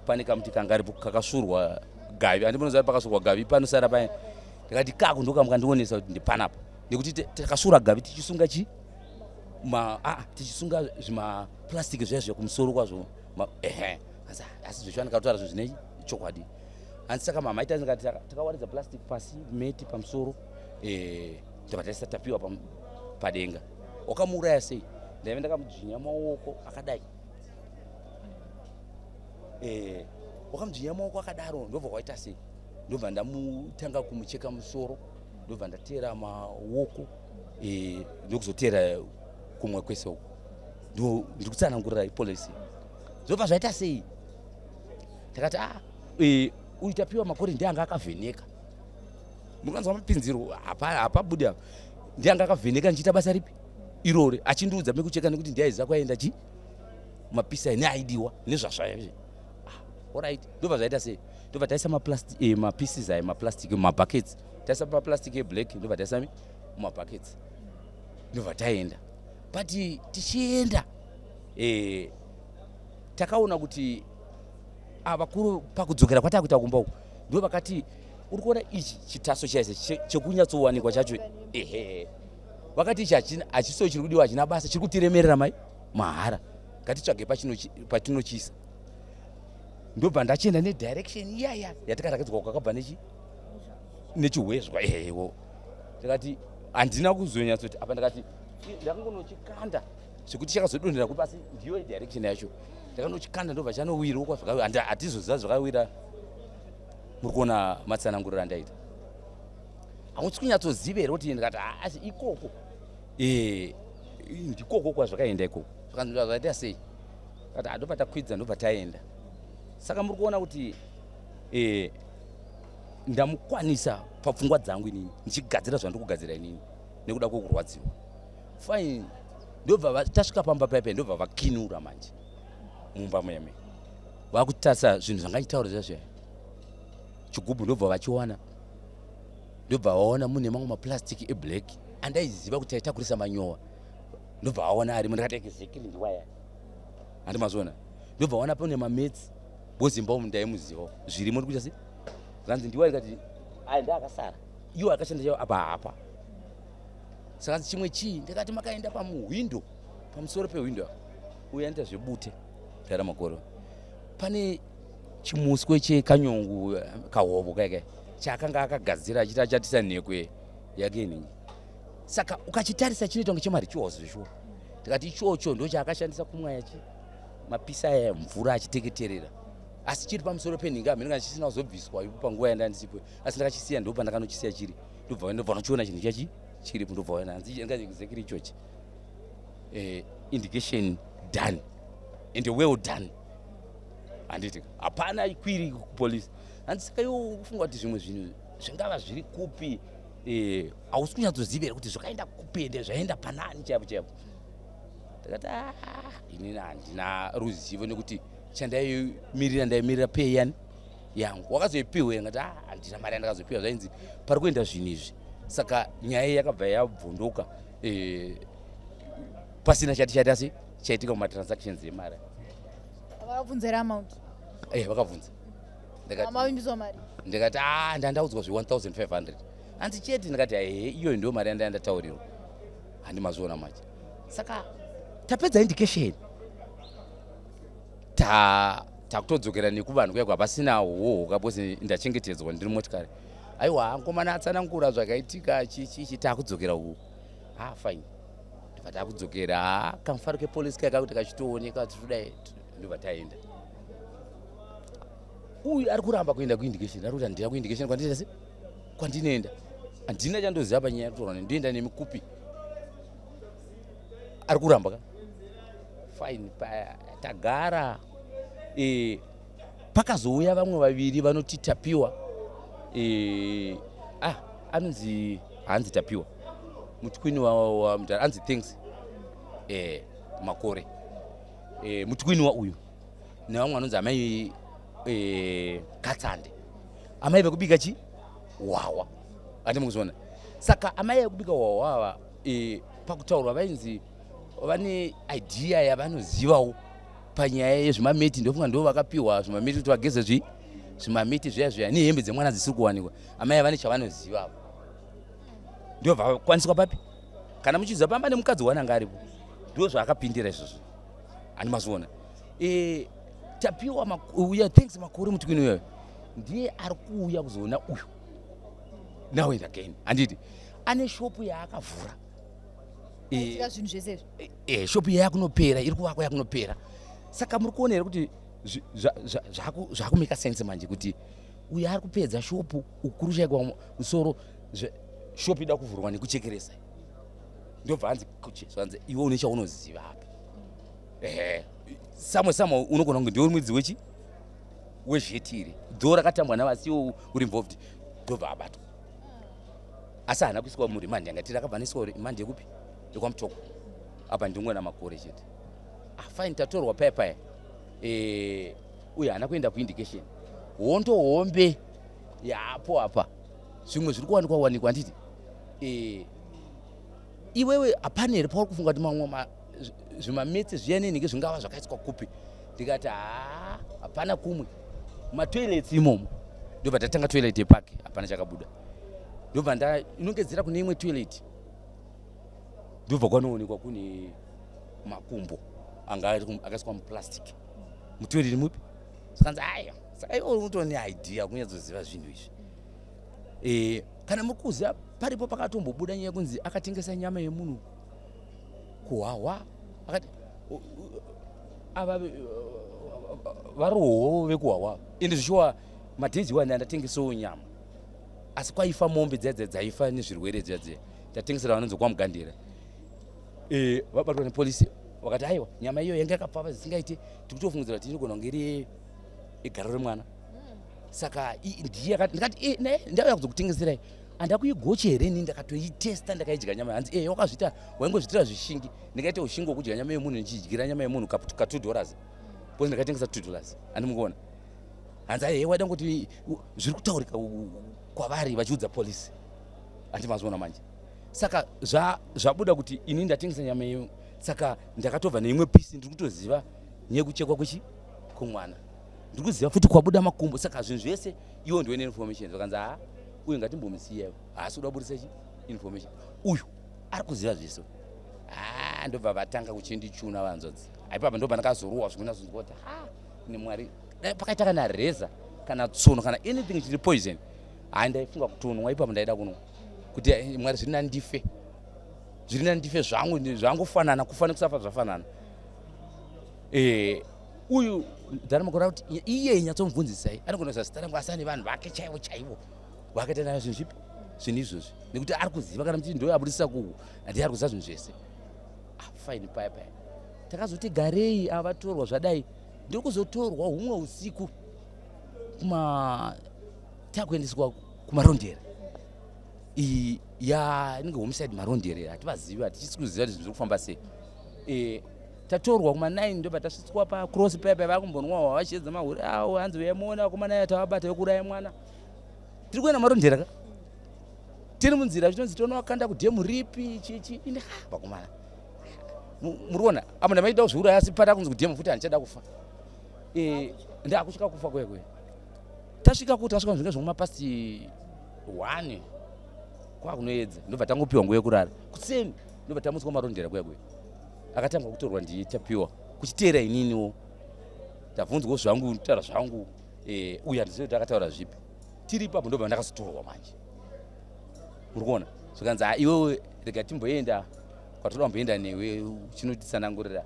pane kamuti kanga aripo kakasvurwa gavi handi munoziva pakasvurwa gavi panosara paya ndikati kako ndokamukandionesa kuti ndipanapa nekuti takasvura gavi tichisunga chi ma ah, tichisunga zvimaplastic zviya zviya kumusoro kwazvo ehe asi zveshuwa ndikatotaura zvinhu zvine chokwadi hanzi saka mama ita ndikati takawaridza plastic pasi meti pamusoro eh, ndobva taisa tapiwa padenga wakamuuraya sei ndaive ndakamudzvinya maoko akadai eh, wakamudzvinya maoko akadaro ndobva waita sei ndobva ndamutanga kumucheka musoro ndobva ndateera maoko eh, ndokuzoteera kumwe kwese uko ndiri kutsanangurira ipolicy zvobva zvaita sei takati a ah, eh, uyu tapiwa makore ndiye anga akavheneka mukanzwa mapinziro hapabudi apa ndiye anga akavheneka ndichiita basa ripi irori achindiudza mekucheka nekuti ndiye aiziva kwaenda chi mapisa neaidiwa nezvazvaive ah, orit ndobva zvaita sei ndobva taisa eh, mapieces aya maplastic mumabuckets taisa maplastic eblack ndobva taisa mumabuckets ndobva taenda but tichienda eh, takaona kuti avakuru pakudzokera kwatakuita kumba uku ndo vakati uri kuona ichi chitaso chaise chekunyatsowanikwa chacho ehe vakati ichi hachiso chiri kudiwa hachina basa chiri kutiremerera mai mahara ngatitsvage patinochiisa ndobva ndachienda nedirection iyaya yatikarakidzwa kwakabva nechi nechihwezvwa ehewo ndikati handina kuzonyatsoti apa ndakati ndakangonochikanda zvekuti chakazodonhera kupi asi ndiyo direction yacho ndakanochikanda ndobva chanowira kwazvakawira hatizoziva zvakawira muri kuona matsananguriro andaita hausi kunyatsoziva here kuti ndikati asi ikoko eh, ndikoko kwazvakaenda ikoko zvaita sei kati ndobva takwidza ndobva taenda saka muri kuona kuti eh, ndamukwanisa papfungwa dzangu inini ndichigadzira zvandiri kugadzira inini nekuda kwekurwadziwa fine ndobva tasvika pamba paipai ndobva vakinura manje mumba muyeme vakutarisa zvinhu zvanga ndichitaura zviya zviya chigubhu ndobva vachiwana Ndobva vaona mune mamwe maplastic eblack andaiziva kuti aitakurisa manyowa. Ndobva vaona arimo, ndakati exactly ndiwaya. Handi mazviona? Ndobva vaona pane mametsi because imba umu ndaimuzivawo zvirimo ndikuita sei? Zvanzi ndiwaya, ndikati aya ndaakasara iwo akashanda chaiwo apa hapa. Saka chimwe chii? Ndikati makaenda pamuhwindo, pamusoro pehwindo apa, uyo anoita zvebute taira makore, pane chimuswe chekanyongu kahovo kaikai chaakanga akagadzira achiti achatisa nhekwe yake inhingi. Saka ukachitarisa chinoita kunge chemarituals zveshuwa. Ndikati ichocho ndo chaakashandisa kumwaya chi mapisa aya mvura achiteketerera, asi chiri pamusoro penhingi hameno kana chisina kuzobviswa ipo panguva yanda ndisipo, asi ndakachisiya ndo pandakanochisiya chiri. Ndobva nochiona chinhu chachi chiripo, ndobva ona hanzi exactly ichochi. Indication done and well done, handiti? Hapana query kupolice. Hanzi saka iwo kufunga kuti zvimwe zvinhu zvingava zviri kupi, hausi kunyatsoziva here kuti zvakaenda kupi ende zvaenda panani chaipo chaipo? Ndakati, "Ah, inini handina ruzivo nekuti chandaimirira ndaimirira pay yani yangu." Wakazoipiwa here? Ngati, "Ah, handina mari yandakazopiwa, zvainzi pari kuenda zvinhu izvi." Saka nyaya iyi yakabva yabvunduka pasina chati chaita se chaitika mumatransactions emari. Vakabvunza here amount? Vakabvunza. Mavimbiswa mari? Ndikati, a ndandaudzwa zve1500. Hanzi chete? Ndikati, ehe, iyoyo ndiyo mari yandanga ndataurirwa. Handi mazviona manje? Saka tapedza indication, ta takutodzokera nekuvanhu kuya kwapasina hohoka because ndachengetedzwa, ndiri motikari. Aiwa, ngomana atsanangura zvakaitika chichichi, takudzokera uku. Ah, fine, ndobva takudzokera. Ha, kamufaro kepolisi kaya kakuti kachitooneka tichidai, ndobva taenda. Uyu ari kuramba kuenda kuindication, ari kuti handina kuindication kwandinoenda se kwandinoenda handina chandoziva panyaya yekutorwa, ndoenda nemikupi. Ari kuramba ka. Fine, tagara, pakazouya vamwe vaviri vanoti Tapiwa, ah, anonzi hanzi Tapiwa mutwini wamudhara, anzi Thanks Makore, mutwini wauyu, nevamwe vanonzi amai Katsande, amai vekubika chi hwahwa, andi mukuzviona? Saka amai vekubika hwahwa ava, pakutaurwa vainzi vane idea yavanozivawo panyaya yezvimameti. Ndofunga ndo vakapiwa zvimameti kuti vageze zvimameti zviya zviya nehembe dzemwana dzisiri kuwanikwa. Amai vane chavanoziva avo, ndo vakwaniswa papi kana muchiziva pamba nemukadzi wananga aripo, ndo zvaakapindira izvozvo, handi mazviona? Tapiwa uya Thanks Makore mutwini uyoyo ndiye ari kuuya kuzoona uyu now and again, handiti? Ane shopu yaakavhura. Itika zvinhu zvese izvi. Shopu iya yakunopera, iri kuvakwa, yakunopera. Saka muri kuona here kuti zvakumeka sense manje kuti uyu ari kupedza shopu, ukuru chaikwa musoro, shopu ida kuvhurwa nekuchekeresa? Ndobva hanzi zvanzi iwe une chaunoziva apa. Ehe, samwe samwe unogona kunge ndiwe mwidzi wechi wezhetiri dho rakatambwa navasiwo uri involved. Ndobva abatwa, asi haana kuiswa muremand yanga tiri, akabva aniswa remand yekupi? YekwaMutoko. Apa ndingona Makore chete. Ah, fine, tatorwa paya paya, uye haana kuenda kuindication. Hondo hombe yapo apa, zvimwe zviri kuwanikwa wanikwa, handiti? Iwewe hapana here pauri kufunga kuti mamwe zvimametse zviya nenhingi zvingava zvakaiswa kupi? Ndikati, haa, hapana kumwe, matoilets imomo. Ndobva tatanga toilet yepake, hapana chakabuda. Ndobva ndainongedzera kune imwe toilet, ndobva kwanoonekwa kune makumbo anga akaiswa muplastic mutoilet mupi. Zvikanzi, aya, saka iwe unotone idea kunyatsoziva zvinhu izvi. Kana muri kuziva, paripo pakatombobuda nyaya yekunzi akatengesa nyama yemunhu kuhwahwa, akati ava varohwo vekuhwahwa. Ende zvichiwa madays iwani andatengesawo nyama, asi kwaifa mombe dziya dziya dzaifa nezvirwere dziya dziya, ndatengesera vanonzi kwaMugandira, vabatwa nepolisi. Vakati, aiwa, nyama iyo yanga yakapfava zvisingaiti, tikutofungidzira kuti inogona kunge iri igaro remwana. Saka ndiye akati, ndikati, ne ndauya kuzokutengeserai, handakuigochi here? Ini ndakatoitesta, ndakaidya nyama. Hanzi, wakazviita, waingozviitira zvishingi. Ndingaita ushingi wokudya nyama yemunhu, ndichidyira nyama yemunhu ka $2, because ndakatengesa $2, handimukuona? Hanzi, aihe, waida ngoti zviri kutaurika kwavari vachiudza polisi. Handi mazoona manje. Saka zvabuda kuti ini ndatengesa nyama iyo, saka ndakatobva neimwe pisi, ndiri kutoziva nyekuchekwa kwechi kumwana, ndiri kuziva futi kwabuda makumbo. Saka zvinhu zvese iwo ndiwe neinformation. Zvakanzi ha, uyu ngatimbomusiya, haasi kuda kuburitsa chi information, uyu ari kuziva zvese. Ha, ndobva vatanga kuchindichuna vanzodzi aipapa, ndobva ndakazorohwa zvikunazonzwa kuti ha, nemwari dai pakaita kana reza kana tsono kana anything chiri poison, hai, ndaifunga kutonwa ipapo. Ndaida kunwa kuti mwari, zviri nani ndife, zviri nani ndife zvangu, zvangofanana, kufa nekusafa zvafanana. Uyu dhara makore kuti iye nyatsomubvunzisai, anogona kuziva zita rangu, asi ane vanhu vake chaivo chaivo vakaita nayo zvinhu zvipi, zvinhu izvozvi, nekuti ari kuziva. Kana muchiti ndoyo abudisa kuku, handiye ari kuziva zvinhu zvese. Ah, fine. Paya paya takazoti garei, avatorwa zvadai, ndokuzotorwa humwe usiku kuma takuendeswa kuMarondera. Iyi ya inenge homicide Marondera, hativazivi, hatichisi kuziva kuti zvinhu zviri kufamba sei. Tatorwa kuma9, ndobva tasvitswa pacross paya paya, vakumbonwa vachiedza mahure awo, hanzi uyamuona vakomana ya tavabata vekuuraya mwana. Tiri kuenda Marondera ka, tiri munzira zvinonzi tonowakanda kudhemu ripi chichi. Ine ha, vakomana, muri kuona apo ndamaida kuzviuraya, asi pata kunzi kudhemu futi, handichada kufa. Ndakusvika kufa kwekwe. Tasvika kuti tasvika zvinge zvomumapast 1, kwakunoedza, ndobva tangopiwa nguva yekurara. Kuseni ndobva tamutswa Marondera kuya kuya. Akatanga kutorwa ndiTapiwa, kuchiteera ininiwo. Tabvunzwawo zvangu, taura zvangu. Uyu handizivi kuti akataura zvipi. Tiri ipapo ndobva ndakazotorwa manje, uri kuona, zvikanzi ha, iwewe rega timboenda kwatoda kumboenda newe, uchinotitsanangurira.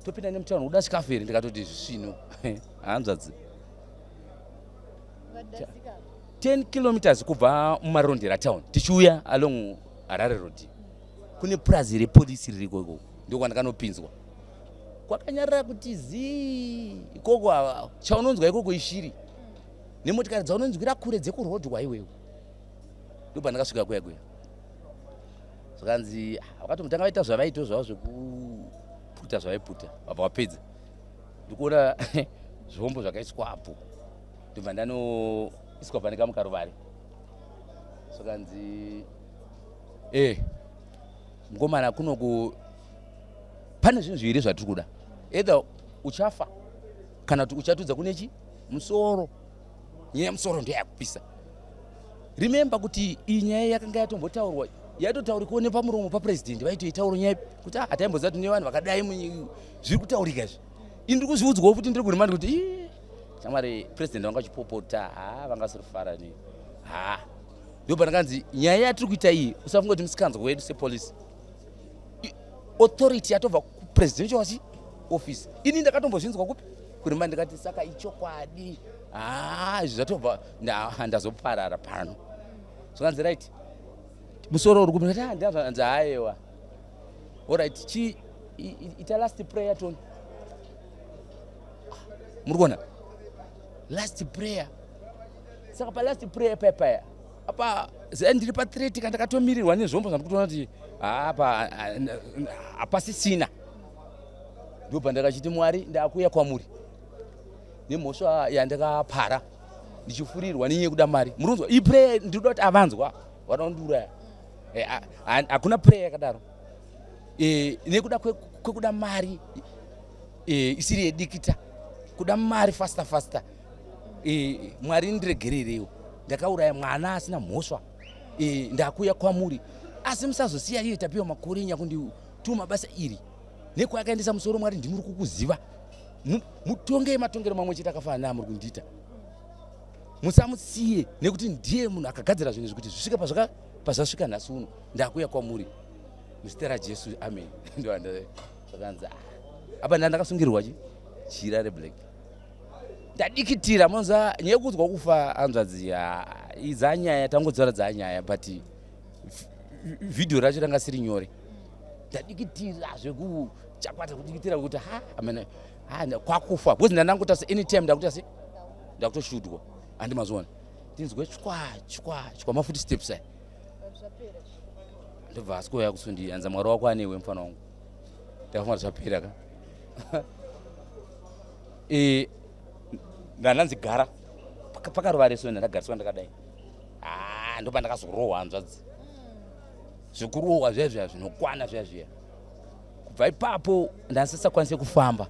Topinda nemutauni, uda chikafu here? Ndikatoti zvisvino, hanzvadzi. 10 kilometers kubva muMarondera town tichiuya along Harare Road, kune purazi repolisi ririko ikoko, ndokwandakanopinzwa. Kwakanyarara kuti zii ikoko. Chaunonzwa ikoko ishiri nemotikari dzaunonzwira kure dzekurodwa iwewe. Ndobva ndakasvika kuya kuya, zvakanzi vakatomutanga vaita zvavaito zvavo zvekuputa zvavaiputa, vabva vapedza, ndikuona zvombo zvakaiswapo, ndobva ndanoiswa pane kamukaruvare. Zvakanzi mukomana, kunoku pane zvinhu zviviri zvatiri kuda: either uchafa kana kuti uchatudza kune chi musoro. Nyaya yemusoro ndoyakupisa. Remember kuti iyi nyaya yakanga yatombotaurwa, yaitotaurikawo nepamuromo papurezidendi, vaitoitaura nyaya kuti ah, hataimboziva kuti nevanhu vakadai zviri kutaurika izvi. Ini ndiri kuzviudzwawo futi, ndiri kuremand kuti ii shamwari, purezidendi vanga vachipopota, ha, vanga vasiri ni ha. Ndopandakanzi nyaya yatiri kuita iyi, usafunga kuti musikanzwa wedu sepolisi, authority yatobva kupresidential wachi office. Ini ndakatombozvinzwa kupi? Kurima. Ndikati saka ichokwadi, ha, izvi zvatobva, ndazoparara pano. Zvakanzi right, musoro uri kupi? Ndati haiwa, alright, chi ita last prayer toni. Muri kuona last prayer. Saka palast prayer paya paya apa zai ndiri pathreat ka, ndakatomirirwa nezvombo zvandikutoona kuti apa hapasisina. Ndobva ndakachiti, Mwari, ndakuuya kwamuri nemhosva yandakapara ndichifurirwa nenyaya yekuda mari. Murunzwa iyi prayer, ndinoda kuti avanzwa vada kundiuraya. Hakuna prayer yakadaro. Nekuda kwekuda mari isiri yedikita, kuda mari faster faster, Mwari ndiregerereiwo, ndakauraya mwana asina mhosva. Ndakuuya kwamuri, asi musazosiya iye Tapiwa Makore nyakundituma basa iri nekwakaendesa musoro. Mwari, ndimuri kukuziva, mutongei matongero mamwe chete akafanana naamuri kundiita. Musamusiye, nekuti ndiye munhu akagadzira zvinhu izvi kuti zvisvike pazvasvika nhasi uno. Ndakuuya kwamuri muzita raJesu, amen. Zvakanzi apa ndandakasungirirwa chi jira reblack, ndadikitira. Monza nyaya yekuudzwa kufa, hanzvadzi, idzanyaya tangodzora dzanyaya, but vhidhiyo racho ranga siri nyore. Ndadikitira zvekuchakwata, kudikitira kuti ha, amene ha, kwakufa, because ndandangota se anytime ndakuita se ndakutoshudwa. Handi mazuona ndinzwe chwa chwa chwa mafuti steps aya, ndobva asikuuya kusundi, anza Mwari wako anewe, mufana wangu. Ndakafunga kuti zvapera ka. Ndandanzi gara pakarova reso, ndandagariswa ndakadai. Ah, ndopa ndakazorohwa, hanzvadzi. Zvekurohwa zviya zviya zvinokwana zviya zviya. Kubva ipapo ndasisakwanise kufamba.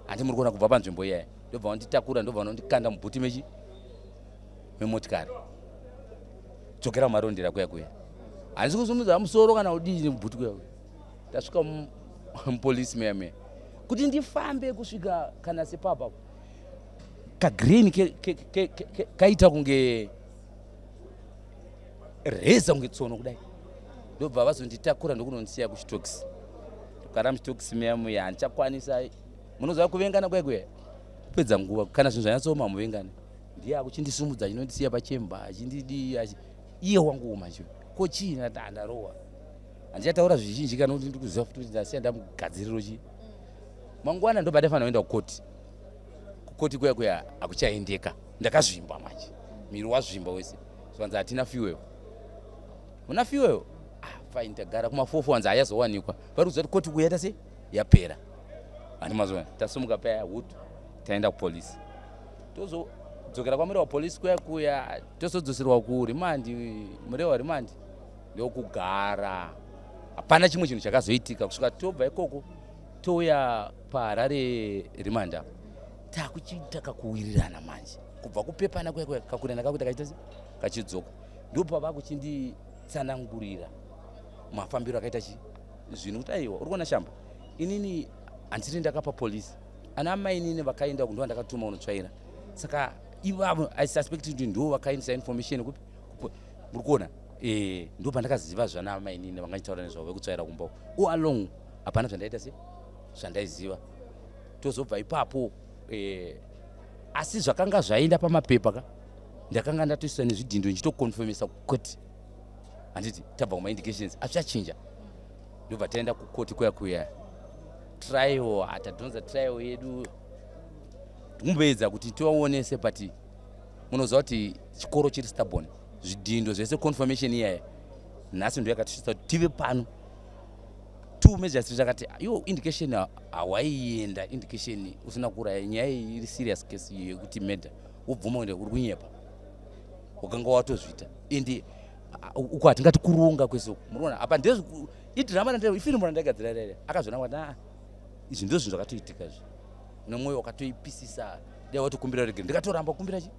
Handi muri kuona kubva panzvimbo iyaya. Ndobva vanditakura ndobva vanondikanda mubhuti mechi memotikari. Dzokera mumarondera kuya kuya. Handisi kusumudza musoro kana kudii mubhuti kuya kuya. Tasvika mupolisi meya meya. Kuti ndifambe kusvika kana sepapa. Kagreen kaita kunge reza kunge tsono kudai ndobva vazonditakura ndokunondisiya kuchitokisi kugara muchitokisi meya muya handichakwanisa munoziva kuvengana kuya kuya kupedza nguva kana zvinhu zvanyatsooma muvengane ndiye akuchindisumudza achinondisiya pachemba achindidii iye wangu manje ko chii ndandarohwa handichataura zvizhinji kana kuti ndikuziva futi kuti ndasiya ndamugadziriro chii mangwana ndobva ndafanira kuenda kukoti kukoti kuya kuya hakuchaendeka ndakazvimba manje miri wazvimba wese zvanzi hatina fuel una fuel ah, fine tagara kumafofo wanzi hayazowanikwa vari kuziva kuti koti kuyaita sei yapera handi mazuva tasumuka paya hutu taenda kupolisi tozodzokera kwamurewa polisi kuya kuya tozodzoserwa kurimandi murewa rimandi ndokugara hapana chimwe chinhu chakazoitika kusvika tobva ikoko touya paharare rimandi apa takuchiita kakuwirirana manje kubva kupepana kuya kuya kakurirana kakuita kachiita se kachidzoka ndopava kuchinditsanangurira mafambiro akaita chi zvinhu kuti aiwa uri kuona shamba inini handisiri ndakapa polisi ana amai inini vakaenda uku ndovandakatuma kunotsvaira saka ivavo i suspect kuti ndo vakaendesa information kupi muri kuona eh, ndo pandakaziva zvana amai inini vangachitaura nezvavo vekutsvaira kumba uku all along hapana zvandaita se zvandaiziva tozobva ipapo eh, asi zvakanga zvaenda pamapepa ka ndakanga ndatoisa nezvidhindo ndichitokonfirmisa kukoti handiti tabva kumaindications azvichachinja ndobva taenda kukoti kuya kuya trial atadhonza trial yedu tikumboedza kuti tivaonese but munoziva kuti chikoro chiri stubborn zvidhindo zvese confirmation iyaya nhasi ndo yakatisvitsa kuti tive pano two magistrate akati yo indication hawaienda indication usina kuuraya nyaya iyi iri serious case yekuti murder wobvuma kuenda uri kunyepa wakanga watozviita ende uko hatingati kuronga kwese uku munoona apa ndezvi idrama randai ifirimu randaigadzira rere akazviona kuti a izvi ndozvinhu zvakatoitika izvi nomwoyo wakatoipisisa dai watokumbira ruregerero ndikatoramba kukumbira chi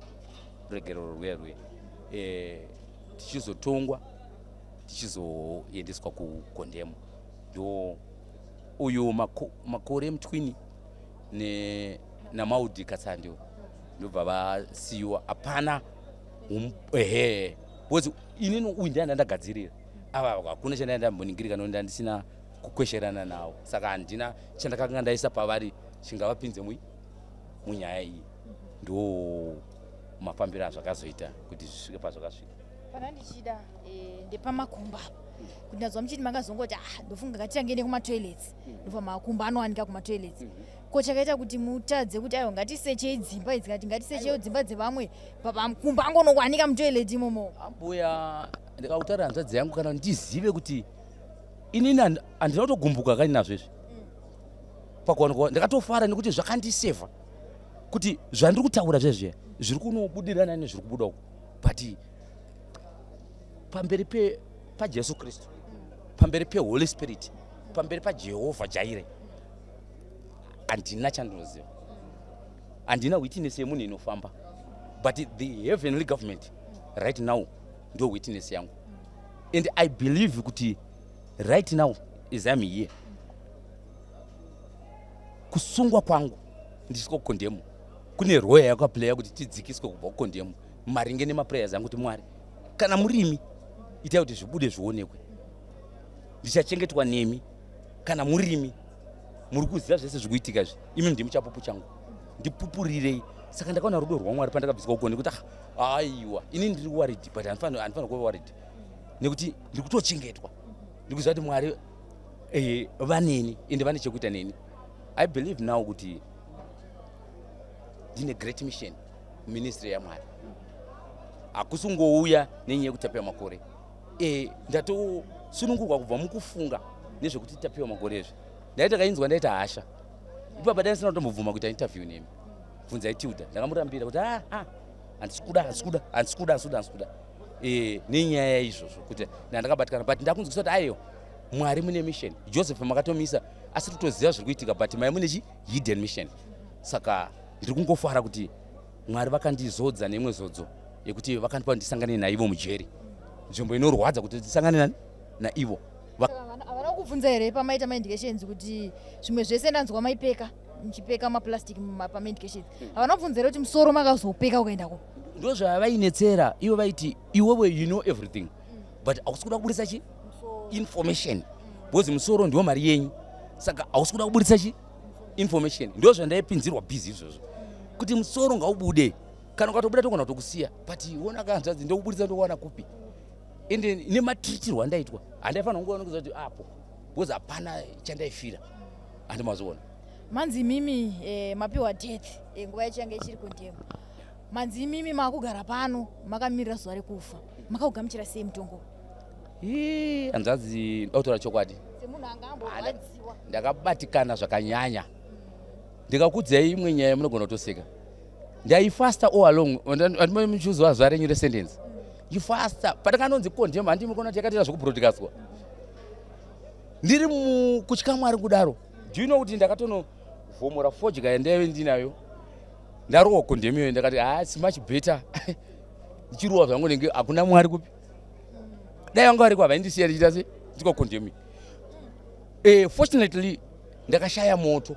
ruregerero rwuya rwuya eh, tichizotongwa tichizoendeswa kukondemo ndo uyu makore mutwini namaudi katsandi ndobva vasiyiwa hapana ehe because inini uyu ndiye ndandagadzirira ava hakuna chandai ndamboningirika nokuti ndandisina kukwesherana nawo saka handina chandakanga ndaisa pavari chingavapinze munyaya iyi ndo mafambiro azvakazoita kuti zvisvike pazvakasvika Pana ndichida eh, ndepamakumba apa kuti ndazwa muchiti makazongoti ah ndofunga ngatitange nekumatoilets ndobva makumba anowanika kumatoilets ko chakaita kuti mutadze kuti aiwa ngatisechei dzimba idzi kati ngatisecheiwo dzimba dzevamwe pamakumba angonowanika mutoilet imomo ambuya ndikakutaura hanzvadzi yangu kana ndizive kuti inini handina kutogumbuka kani nazvo izvi pakuwanikwa ndakatofara nekuti zvakandisevha kuti zvandiri kutaura zvezviya zviri kunobudirana nezviri kubuda uku but pamberi pajesu kristu pamberi peholy spirit pamberi pajehovha jaire handina chandinoziva handina witness yemunhu inofamba but the heavenly government right now ndo witness yangu and i believe kuti right now is im here kusungwa kwangu ndisiko kukondemo kune roya yakaplaya kuti tidzikiswe kubva kukondemo maringe nemaprayers angu kuti mwari kana murimi itai kuti zvibude zvionekwe ndichachengetwa nemi kana murimi muri kuziva zvese zviri kuitika izvi imi ndimi chapupu changu ndipupurirei saka ndakaona rudo rwamwari pandakabviswa uko nekuti ah, aiwa ini ndiri worried but handifanira kuva worried nekuti ndiri kutochengetwa ndiri kuziva kuti mwari eh, vaneni ende vane chekuita neni i believe now kuti ndine great mission ministry yamwari hakusi kungouya nenyaya yekutapiwa makore e, ndatosunungurwa kubva mukufunga nezvekuti tapiwa makore izvi ndaita kainzwa ndaita hasha ipapa dai ndisina kutombobvuma kuita interview nemi bvunzai tilda ndakamurambira kuti ah, ah, handisi kuda handisi kuda handisi kuda handisi kuda handisi kuda e, nenyaya yaizvozvo kuti ndandakabatikana but ndakunzwisa kuti aiwa Mwari mune mission. Joseph makatomisa asi totoziva zviri kuitika but mai mune chi hidden mission. Saka ndiri kungofara kuti Mwari vakandizodza neimwe zodzo yekuti vakandipa ndisangane naivo mujeri. Nzvimbo inorwadza kuti ndisangane nani naivo. Havana kubvunza here pamaita maindications kuti zvimwe zvese ndanzwa maipeka muchipeka maplastic pamaindications. Havana kubvunza here kuti musoro makazopeka ukaenda ko? Ndozvavainetsera ivo vaiti iwewe you know everything but hausi kuda kuburitsa chi information because musoro ndiwo mari yenyu saka hausi kuda kuburitsa chi information ndo zvandaipinzirwa busy izvozvo kuti musoro ngaubude kana ukatobuda togona kutokusiya but wona kanzvadzi ndokuburitsa ndokuwana kupi ende nematritirwo andaitwa handaifanira kungoona kuziva kuti apo because hapana chandaifira handimazoona manzi imimi eh, mapiwa death eh, nguva yacho yange ichiri kundema Manzi imimi makugara pano makamirira zuva rekufa. Makaugamuchira sei mutongo? Hii, hanzvadzi ndotaura chokwadi. Semunhu anga amborwadziwa. Ndakabatikana zvakanyanya. Ndikakudzai imwe nyaya munogona kutoseka. Ndaifasta all along. Andimomuchiuziva zuva renyu resentence. Ndifasta. Pandakanonzi condemn handimi kuona kuti yakatoita zvekubroadcastwa. Ndiri mukutya Mwari kudaro. Do you know kuti ndakatonovhomora fodya yandaive ndinayo ndarohwa condemn iyoyo ndakati ah, it's much better ndichirohwa zvangu nenge hakuna mwari kupi dai vanga variko havaindisiya ndichiita se ndiko condemn eh, fortunately ndakashaya moto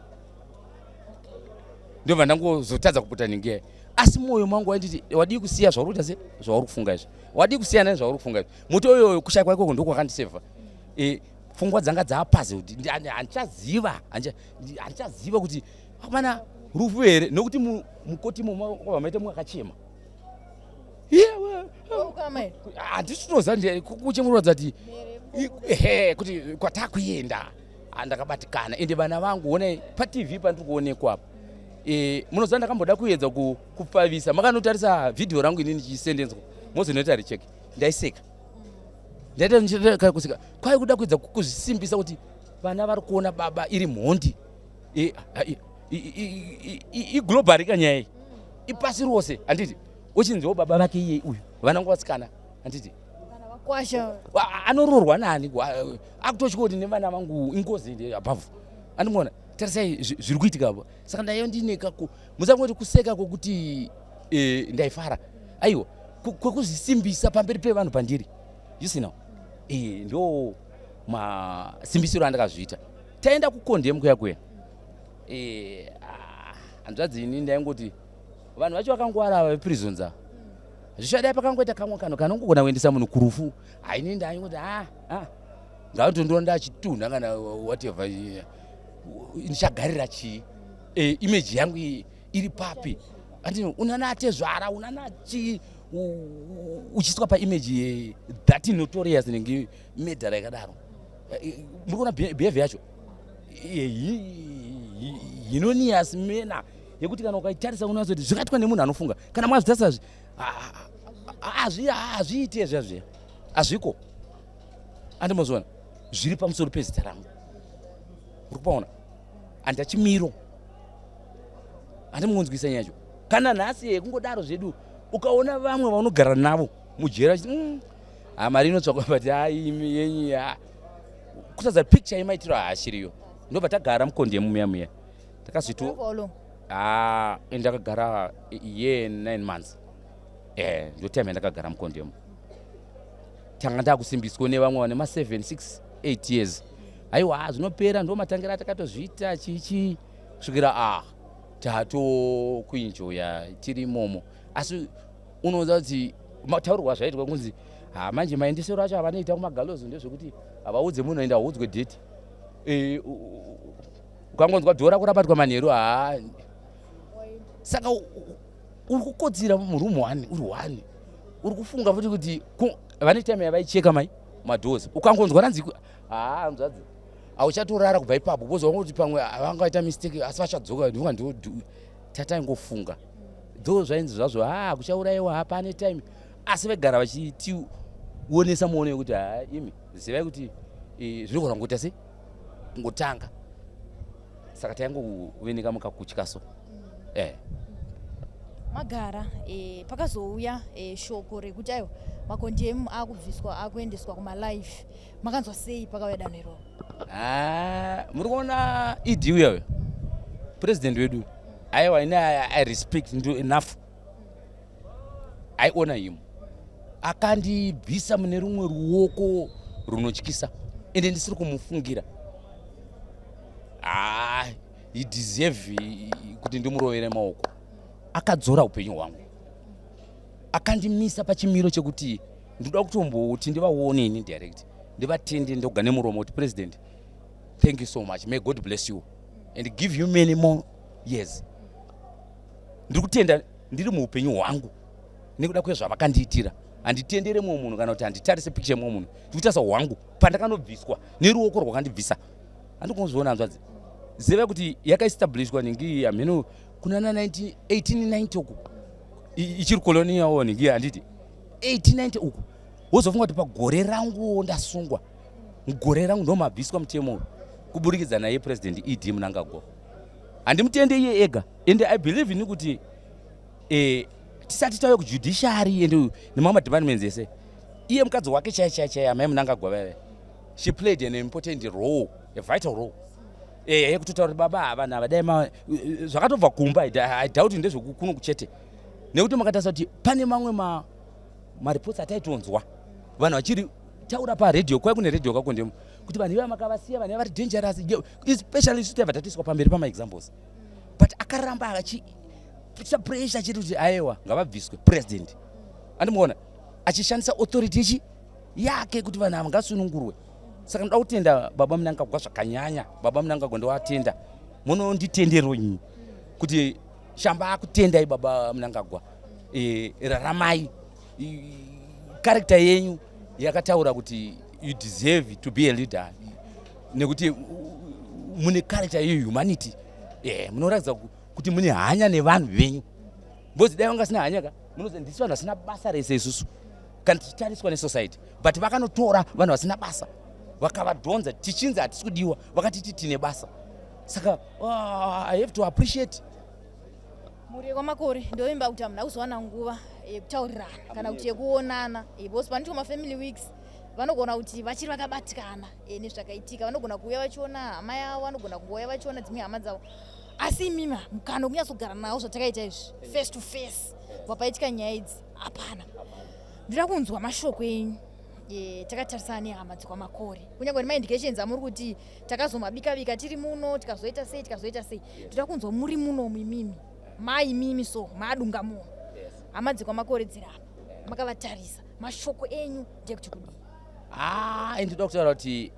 ndobva ndangozotadza kuputa nhingi asi mwoyo mangu wainditi wadii kusiya zvauri kuita se zvauri kufunga izvi wadii kusiya nai zvauri kufunga izvi moto uyoyo kushayikwa ikoko ndokwakandisevha eh, pfungwa dzanga dzaapazi kuti handichaziva handichaziva kuti Akomana rufu here nokuti mukoti imomo kwabva maita mwakachema. Handisi kutoziva kuchemurwadza kuti ehe kuti kwatakuenda ndakabatikana ende vana vangu honai patv pandiri kuonekwa apa e, munoziva ndakamboda kuedza kupfavisa makanotarisa vhidhiyo rangu ini ndichisendenzwa mozonoita richeke ndaiseka ndaita kuseka kwai kuda kuedza kuzvisimbisa kuti vana vari kuona baba iri mhondi iglobal ka nyaya iyi ipasi rose handiti uchinziwo baba vake iye uyu vana ngo vasikana handiti anoroorwa nani akutotya kuti nevana vangu ingozi above andimuona tarisai zviri kuitika apo saka ndaiva ndine kako musangoti kuseka kwokuti e, ndaifara aiwa kwekuzvisimbisa pamberi pevanhu pandiri you see now e, ndo masimbisiro andakazviita taenda kukondem kuya kuya eh, ah, hanzvadzi ini ndaingoti vanhu vacho vakangwara ava veprisons ava zvichadai pakangoita kamwe kanhu kanongogona kuendesa munhu kurufu haini ndaingoti a ah, ah, ngatondiona ndachitunha kana whatever ndichagarira chii eh, image yangu iri papi andini unana atezvara unana chii uchiswa paimage that notorious nenge medhara yakadaro eh, muri kuona behavior yacho hinonias mena yekuti kana ukaitarisa unoziva kuti zvakaitwa nemunhu anofunga kana mwazvitarisa hazviite zviya zviya hazviko andimozviona zviri pamusoro pezita rangu uri kupaona handachimiro handimunzwisa nyaya yacho kana nhasi yekungodaro zvedu ukaona vamwe vaunogara navo mujeri vachiti mm, ha mari inotsvakwa but haimi yenyu ya kutadza picture yemaitiro haashiriyo ndobva tagara mukondemu muya muya takazoito ha ndakagara year nine months eh ndo time yandakagara mukondemu tanga ndakusimbiswa nevamwe vane ma 7 6 8 years aiwa zvinopera ndo matangira atakatozviita chichi kusvikira ah tatokuenjoya tiri imomo asi unoona kuti mataurirwa zvaitwa kunzi ha manje maendesero acho avanoita kumagalozi ndezvekuti havaudze munhu enda audzwe date e, ukangonzwa dhora kurabatwa manheru haa saka uri kukodzira muroom one uri one uri kufunga futi kuti vane time yavaicheka mai madoors ukangonzwa ranzi haa hanzvadzi hauchatorara kubva ipapo because wangoti pamwe vangaita mistake asi vachadzoka ndinga ndo tataingofunga though zvainzi zvazvo haa kuchaurayiwa hapane time asi vaigara vachitionesa muono yekuti haa imi zivai kuti eh, zvinogona kungoita sei kungotanga saka taingoveneka mukakutya so eh. Magara pakazouya shoko rekuti aiwa, makondemu akubviswa, akuendeswa kumalife, makanzwa sei pakauya danho iroro? Ah, muri kuona ED uyayo, president wedu, aiwa, ine I respect enough, I honor him. Akandibvisa mune rumwe ruoko runotyisa, ende ndisiri kumufungira. Ah, he deserve kuti ndimurovere maoko. Akadzora upenyu hwangu, akandimisa pachimiro chekuti ndoda kutomboti ndivaone ini direct, ndivatende ndoga nemuromo kuti, "President, thank you so much. May God bless you and give you many more years." Ndiri kutenda ndiri muupenyu hwangu nekuda kwezvavakandiitira. Handitendere mumwe munhu kana kuti handitarise picture yemumwe munhu. Ndikutarisa hwangu pandakanobviswa neruoko rwakandibvisa. Handikuzviona, hanzvadzi. Ziva kuti yakaestablishwa nhingi hameno kunana 1890 uku, ichiri colonial nhingi, handiti? 1890 uku, wozofunga kuti pagore ranguwo ndasungwa, mugore rangu ndo mabviswa mutemo uyu kuburikidza naye President ED Mnangagwa. Handimutende iye ega, and I believe ini kuti tisati tauya kujudiciary and nemamwe madepartments ese, iye mukadzi wake chai chai chai, amai Mnangagwa vaive, she played an important role, a vital role yekutotaura kuti baba ava vanhu ava dai zvakatobva kumba. I doubt ndezvekuno kuchete, nekuti makatarisa kuti pane mamwe mareports ataitonzwa vanhu vachiri taura paredhiyo, kwai kune redhiyo kakondemo, kuti vanhu ivava makavasiya, vanhu iva vari dangerous, especially isu taibva tatoiswa pamberi pamaexamples. But akaramba achiisa pressure achiti kuti aiwa, ngavabviswe. President, andimuona achishandisa authority ichi yake kuti vanhu ava ngasunungurwe. Saka ndoda kutenda baba Mnangagwa zvakanyanya. Baba Mnangagwa, ndovatenda. Munonditendero inyi kuti Shamba akutendai, baba Mnangagwa. Raramai. Character yenyu yakataura kuti you deserve to be a leader, nekuti mune character yehumanity. Munoratidza kuti mune hanya nevanhu venyu, because dai vanga sina hanya ka, munoziva ndisi vanhu vasina basa rese isusu kana tichitariswa nesociety. But vakanotora vanhu vasina basa, vakavadhonza. Tichinzi hatisi kudiwa, vakatiti tine basa. Saka I have to appreciate. Mhuri yekwaMakore, ndovimba kuti hamuna kuzowana nguva yekutaurirana kana kuti yekuonana, because panoitwa mafamily weeks vanogona kuti vachiri vakabatikana nezvakaitika. Vanogona kuuya vachiona hama yavo, vanogona kungouya vachiona dzimwe hama dzavo, asi imima mukana wekunyatsogara navo zvatakaita izvi, face to face, kubva paitika nyaya idzi, hapana. Ndoda kunzwa mashoko enyu takatarisana nehama dzekwaMakore, kunyange nemaindications amuri kuti takazomabika-bika tiri muno, tikazoita sei, tikazoita sei. Ndoda kunzwa muri munomu imimi, mai imimi, so maadunga muno, hama dzekwaMakore dziri apa, makavatarisa, mashoko enyu ndekuti kudii? Ah, ndinoda kutaura kuti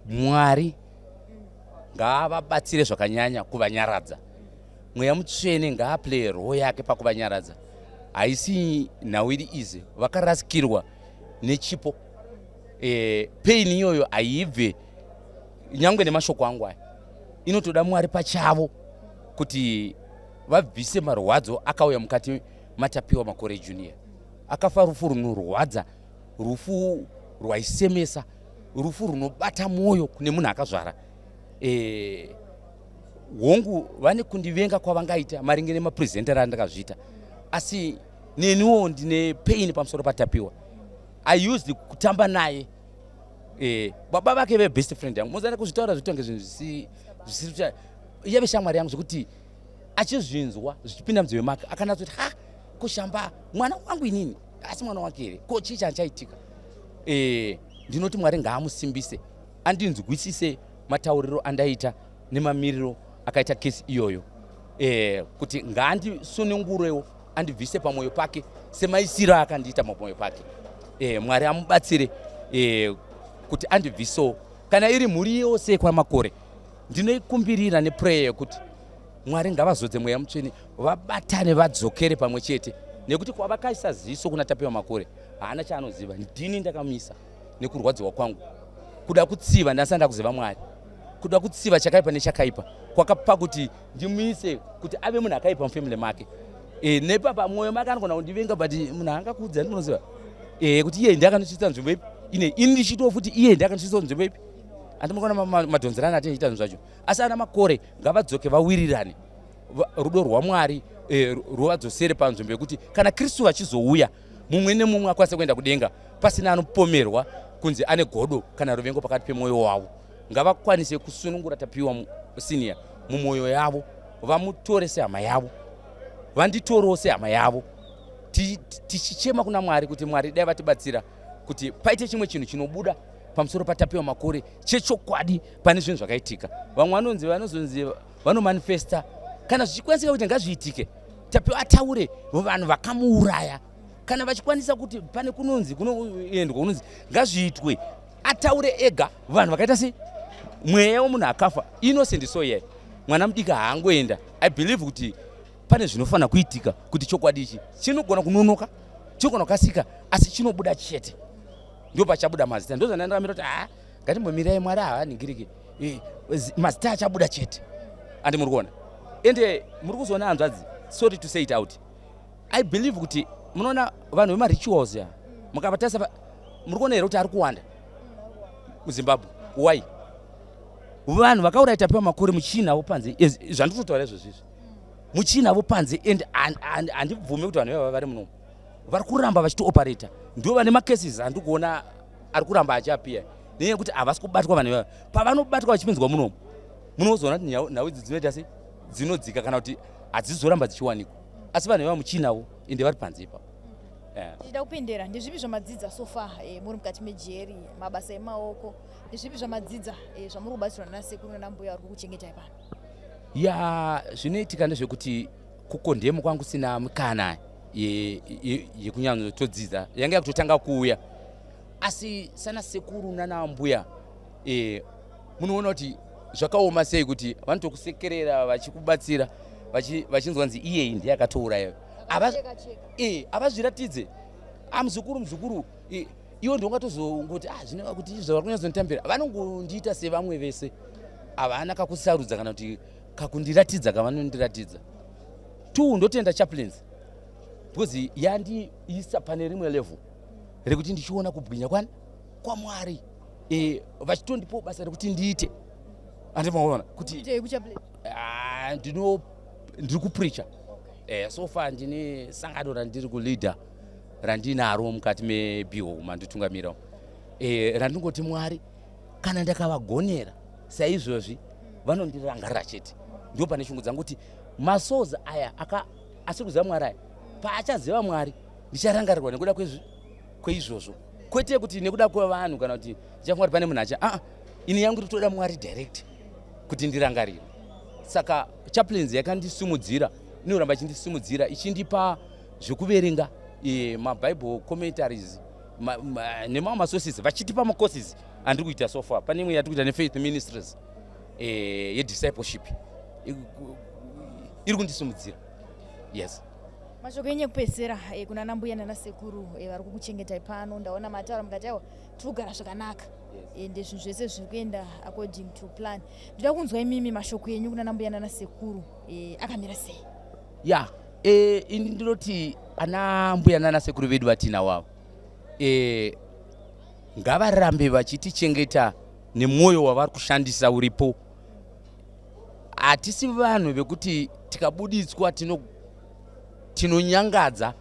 Mwari ngaavabatsire zvakanyanya kuvanyaradza. Mweya Mutsvene ngaaplay role yake pakuvanyaradza. Haisi nhau iri easy, vakarasikirwa nechipo. Pain iyoyo haibve nyange nemashoko angu aya, inotoda Mwari pachavo kuti vabvise marwadzo akauya mukati maTapiwa Makore Junior. Akafa rufu runorwadza, rufu rwaisemesa, rufu runobata mwoyo kune munhu akazvara. Hongu, vane kundivenga kwavangaita maringe nemapresenter andakazviita, asi neniwo ndine pain pamusoro paTapiwa. I used kutamba naye. Baba vake vebest friend yangu. Mozana kuzvitaura zvitonge zvinhu zvisiri yave shamwari yangu, zvekuti achizvinzwa zvichipinda munzeve make, akanatsoti, "Ha, kushamba mwana wangu inini, asi mwana wake here? Ko chii chachaitika?" Ndinoti Mwari ngaamusimbise, andinzwisise matauriro andaita nemamiriro akaita kesi iyoyo, kuti ngaandisunungurewo, andibvise pamwoyo pake semaisiro akandiita pamwoyo pake. Mwari amubatsire kuti andibvisewo. Kana iri mhuri yose kwaMakore, ndinoikumbirira neprayer yekuti Mwari ngavazodze Mweya Mutsvene, vabatane, vadzokere pamwe chete, nekuti kwavakaisa ziso kuna Tapiwa Makore haana chaanoziva. Ndini ndakamisa nekurwadziwa kwangu, kuda kutsiva ndasati ndakuziva Mwari, kuda kutsiva chakaipa nechakaipa kwakapa kuti ndimuise kuti ave munhu akaipa mufamily make. Nepapa mwoyo make anogona kundivenga, but munhu haangakudzi, andinoziva kuti iye ndiye akandisvitsa nzvimbo ipi ine ini ndichitiwo futi iye ndiye akandisvitsa nzvimbo ipi. Andimukona madhonzerana atiita zvinhu zvacho, asi ana Makore ngavadzoke, vawirirane. Rudo rwaMwari ruvadzosere panzvimbo yekuti kana Kristu vachizouya, mumwe nemumwe akwanise kuenda kudenga pasina anopomerwa kunzi ane godo kana ruvengo pakati pemwoyo wavo. Ngavakwanise kusunungura Tapiwa Senior mumwoyo yavo, vamutore sehama yavo, vanditorewo sehama yavo, tichichema kuna Mwari kuti Mwari dai vatibatsira kuti paite chimwe chinhu chinobuda pamusoro paTapiwa Makore chechokwadi pane zvinhu zvakaitika. Vamwe vanonzi vanozonzi vanomanifesta, kana zvichikwanisika kuti ngazviitike, Tapiwa ataure vanhu vakamuuraya. Kana vachikwanisa kuti pane kunonzi kunoendwa kunonzi ngazviitwe, ataure ega vanhu vakaita sei. Mweya wemunhu akafa innocent, so iye mwana mudiki haangoenda. I believe kuti pane zvinofanira kuitika kuti chokwadi ichi chinogona kunonoka, chinogona kukasika, asi chinobuda chete. Ndo pachabuda mazita. Ndo zvandandiramira kuti haa, ngatimbomirai, Mwari havaningiriki, mazita achabuda chete. Andi muri kuona, ende muri kuzoona hanzvadzi, sorry to say it out, I believe kuti munoona vanhu vemarituals ya mukavatarisa, muri kuona here kuti ari kuwanda muZimbabwe? Why? Vanhu vakauraya Tapiwa Makore muchiinavo panze. Zvandiri kutotaura izvozvo izvi, muchiinavo panze, and handibvume kuti vanhu ivava vari munomu vari kuramba vachitooperata. Ndo vane macases andiri kuona ari kuramba achiappear, nenyaya yekuti havasi kubatwa vanhu ivava. Pavanobatwa vachipinzwa munomu, munozoona kuti nhau idzi dzinoita sei, dzinodzika kana kuti hadzizoramba dzichiwanikwa. Asi vanhu ivava muchiinavo, ende vari panze ipapo. Tichida kupindira, ndezvipi zvamadzidza so far muri mukati mejeri? Mabasa emaoko, ndezvipi zvamadzidza zvamuri kubatsirwa nasekuru nanambuya vari kukuchengetai pano? Ya, zvinoitika ndezvekuti kukondemo kwangu sina mikana yekunyatsodzidza, yanga yakutotanga kuuya. Asi sana sekuru nanambuya, munoona kuti zvakaoma sei kuti vanotokusekerera vachikubatsira, vachinzwa nzi iyeyi ndiye akatouraya. Havazviratidze, amuzukuru, muzukuru, iwo ndongatozongoti ah, zvineva kuti izvo vari kunyatsonditambira, vanongondiita sevamwe vese. Havana kakusarudza kana kuti kakundiratidza kavanondiratidza. Two, ndotenda chaplains because yandiisa pane rimwe level rekuti ndichiona kubwinya kwani kwaMwari, vachitondipawo basa rekuti ndiite. Andimaona kuti ah, ndino ndiri kupreacha. So far ndine sangano randiri kuleader randinaro mukati mebiho manditungamira, randingoti Mwari kana ndakavagonera saizvozvi vanondirangarira chete. Ndo pane shungu dzangu kuti masouls aya asiri kuziva Mwari aya, paachaziva Mwari ndicharangarirwa nekuda kweizvozvo, kwete kuti nekuda kwevanhu kana kuti ndichafunga kuti pane munhu acha aa. Ini yangu totoda Mwari direct kuti ndirangarirwe. Saka chaplains yakandisimudzira, inoramba ichindisimudzira, ichindipa zvekuverenga, mabible commentaries nemamwe masources, vachitipa macourses andiri kuita so far. Pane imwe yatiri kuita neFaith Ministries, yediscipleship, iri kundisimudzira, yes. Mashoko enyu ekupedzisira kuna nambuya nanasekuru vari kukuchengetai pano. Ndaona mataura mukati aiwa, tiri kugara zvakanaka, ende zvinhu zvese zviri kuenda according to plan. Ndoda kunzwa imimi mashoko enyu kuna nambuya nanasekuru akamira sei? Ya, ini ndinoti ana mbuya nanasekuru vedu vatinavo ava, ngavarambe vachitichengeta nemwoyo wavari kushandisa uripo. Hatisi vanhu vekuti tikabuditswa tinonyangadza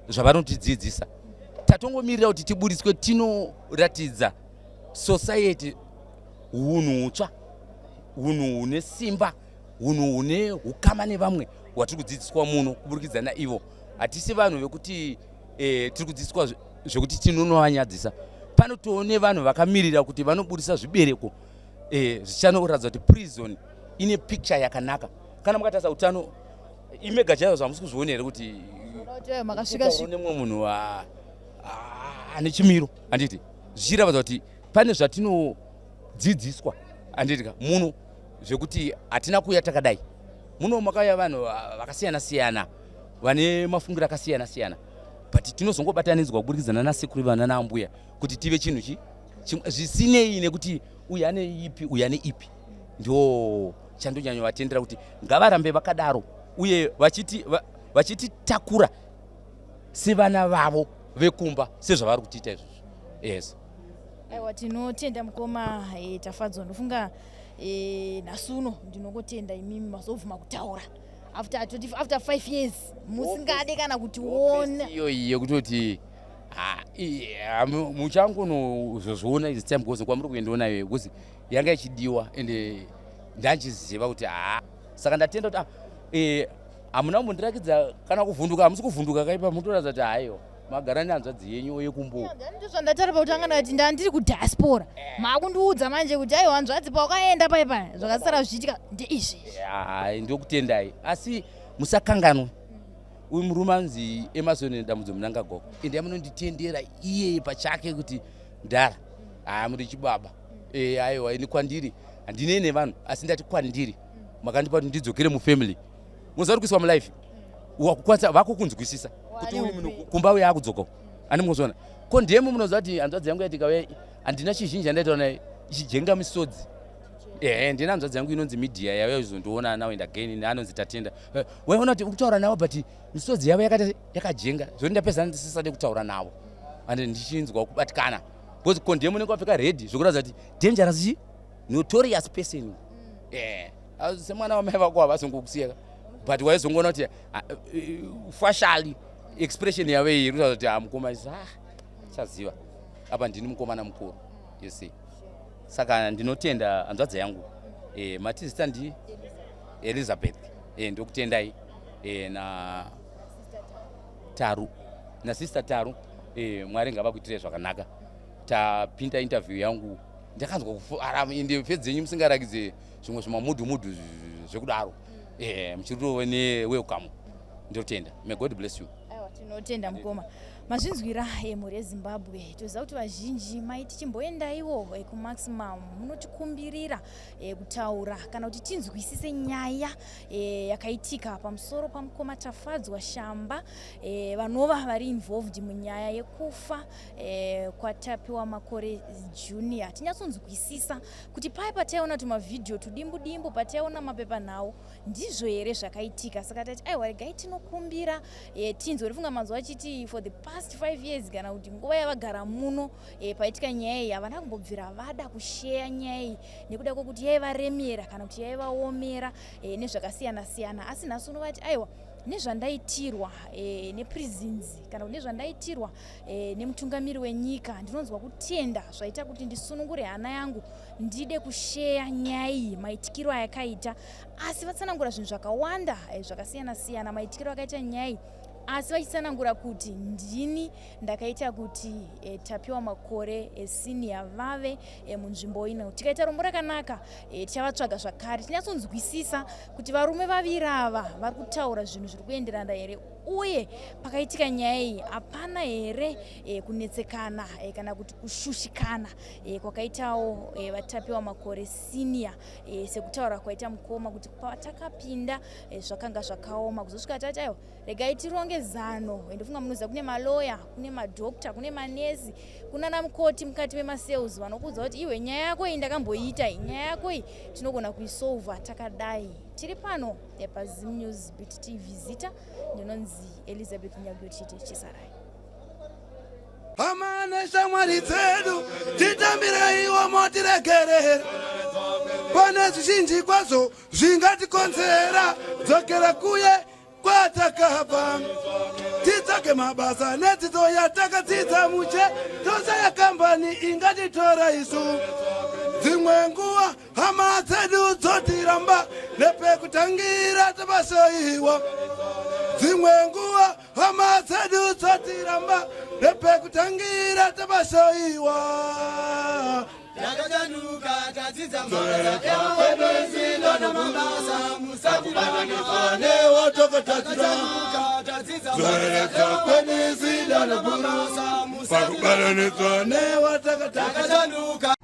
zvavanotidzidzisa. Tatongomirira kuti tibuditswe tinoratidza society unhu hutsva, unhu hune simba, unhu hune ukama nevamwe hwatiri kudzidziswa muno kuburikidza naivo. Hatisi vanhu vekuti tiri kudzidziswa zvekuti tinonovanyadzisa. Panotoone vanhu vakamirira kuti vanobudisa zvibereko zvichanoratidza kuti prison ine picture yakanaka. Kana mukatarisa utano imega chaizvo, zvamusi kuzviona here kuti nemumwe munhu ane chimiro, handiti? Zvichiratidza kuti pane zvatinodzidziswa, handitika, muno, zvekuti hatina kuuya takadai. Muno makauya vanhu vakasiyana siyana, vane mafungiro akasiyana siyana, but tinozongobatanidzwa kuburikidza nanasekuru vana naambuya kuti tive chinhu chi zvisinei nekuti uyu ane ipi, uyu ane ipi. Ndo chandonyanyovatendera kuti ngavarambe vakadaro uye vachititakura sevana vavo vekumba sezvavari kutiita izvozvo, yes. Aiwa, tinotenda mukoma Tafadzwa. Ndofunga nhasi uno ndinongotenda imimi mazobvuma kutaura. After 20, after 5 years musingade kana kutiona. Iyoyi yekutoti muchangonozozviona is time goes kwamuri kuendaona iyoyo because yanga ichidiwa ende ndanchiziva kuti ha saka ndatenda kuti hamuna kumbondirakidza kana kuvhunduka, hamusi kuvhunduka kaipa, mutoratidza kuti haiwa magara nehanzvadzi yenyu yekumbo. Ndozvandataura pakutanga, ndati ndandiri kudiaspora, maakundiudza manje kuti aiwa hanzvadzi pawakaenda paipa zvakasara zvichiitika ndeizvi. Ndokutendai, asi musakanganwe uyu murume anzi Emmerson Dambudzo Mnangagwa, ende munonditendera iyeye pachake kuti ndara haa muri chibaba. Aiwa, ini kwandiri handinei nevanhu, asi ndati kwandiri makandipa kuti ndidzokere mufamily. Munoziva kuti kuiswa mulife wakukwanisa vakukunzwisisa kuti uyu munhu kumba uyo akudzoka ani muzona ko ndiyemi. Munoziva kuti hanzvadzi yangu yatikauya handina chizhinji yandaitaura naye ichijenga misodzi. Ehe, ndina hanzvadzi yangu inonzi Media yauya kuzondiona now and again, anonzi Tatenda. Waiona kuti ukutaura navo but misodzi yavo yakaita yakajenga zvoti ndapedzana ndisisade kutaura navo and ndichinzwa kubatikana because kondemu unenge wapfeka red zvekuratidza kuti dangerous chi notorious person. Semwana wamai vako havazongokusiyaka, but waizongoona kuti facial expression yavo iyi iri kutaura kuti mukoma ah chaziva apa ndini mukomana mukuru, you see. Saka ndinotenda hanzvadzi yangu, mati zita ndi Elizabeth. Ndokutendai na Taru nasister Taru. Mwari ngavakuitirei zvakanaka. Tapinda interview yangu, ndakanzwa kufara ende fedzenyu musingarakidze zvimwe zvimamudhu mudhu zvekudaro, muchirove newelcome. Ndinotenda, may God bless you. Aiwa, tinotenda mukoma. Mazvinzwira, mhuri yeZimbabwe. Toziva kuti vazhinji maiti chimboendaiwo kuMaximum munotikumbirira kutaura kana kuti tinzwisise nyaya yakaitika pamusoro pamukoma Tafadzwa Shamba, vanova vari involved munyaya yekufa kwaTapiwa Makore Junior. Tinyatsonzwisisa kuti paya pataiona tumavhidhiyo tudimbu dimbu, pataiona mapepanhau, ndizvo here zvakaitika? Saka tati aiwa, regai tinokumbira tinzwe. Rifunga manzwa achiti for the past 5 years kana kuti nguva yavagara muno, paitika nyaya iyi havana kumbobvira vada kusheya nyaya iyi nekuda kwekuti yaivaremera kana kuti yaivaomera nezvakasiyana siyana. Asi nhasi unovati aiwa, nezvandaitirwa neprisons kana kuti nezvandaitirwa nemutungamiri wenyika, ndinonzwa kutenda zvaita kuti ndisunungure hana yangu, ndide kusheya nyaya iyi maitikiro ayakaita. Asi vatsanangura zvinhu zvakawanda zvakasiyana siyana maitikiro akaita nyaya iyi, asi vachitsanangura kuti ndini ndakaita kuti Tapiwa Makore Senior vave munzvimbo ino. Tikaita rombo rakanaka, tichavatsvaga zvakare tinyatsonzwisisa kuti varume vaviri ava vari kutaura zvinhu zviri kuenderana here, uye pakaitika nyaya iyi hapana here kunetsekana kana kuti kushushikana kwakaitawo vaTapiwa Makore Senior, sekutaura kwaita mukoma kuti patakapinda zvakanga zvakaoma kuzosvika tati aiwa, regai tironge zano. Ndofunga munoziva kune maloya, kune madhokta, kune manesi, kunana mukoti mukati memacells vanokuudza kuti iwe nyaya yako iyi ndakamboiita iyi, nyaya yako iyi tinogona kuisolva takadai. Tiri pano paZim News Beat TV, zita ndinonzi Elizabeth Nyagotite. Chisarai. Hama neshamwari dzedu, titambireiwo motiregerera. Pane zvizhinji kwazvo zvingatikonzera dzokera kuye kwatakabva titsvage mabasa nedzidzo yatakadzidza muche, tosaya kambani ingatitora isu. Dzimwe nguva hama dzedu dzotiramba, nepekutangira tabasaiwa. Dzimwe nguva hama dzedu dzotiramba, nepekutangira tabasaiwa. Takachanuka, tadzidza mabasa, musatibatanidza newatakatatira. Tadzidza Zoreredza kwedu zidana guru mabasa. Pakubatanidzwa newatakatatira. Takachanuka.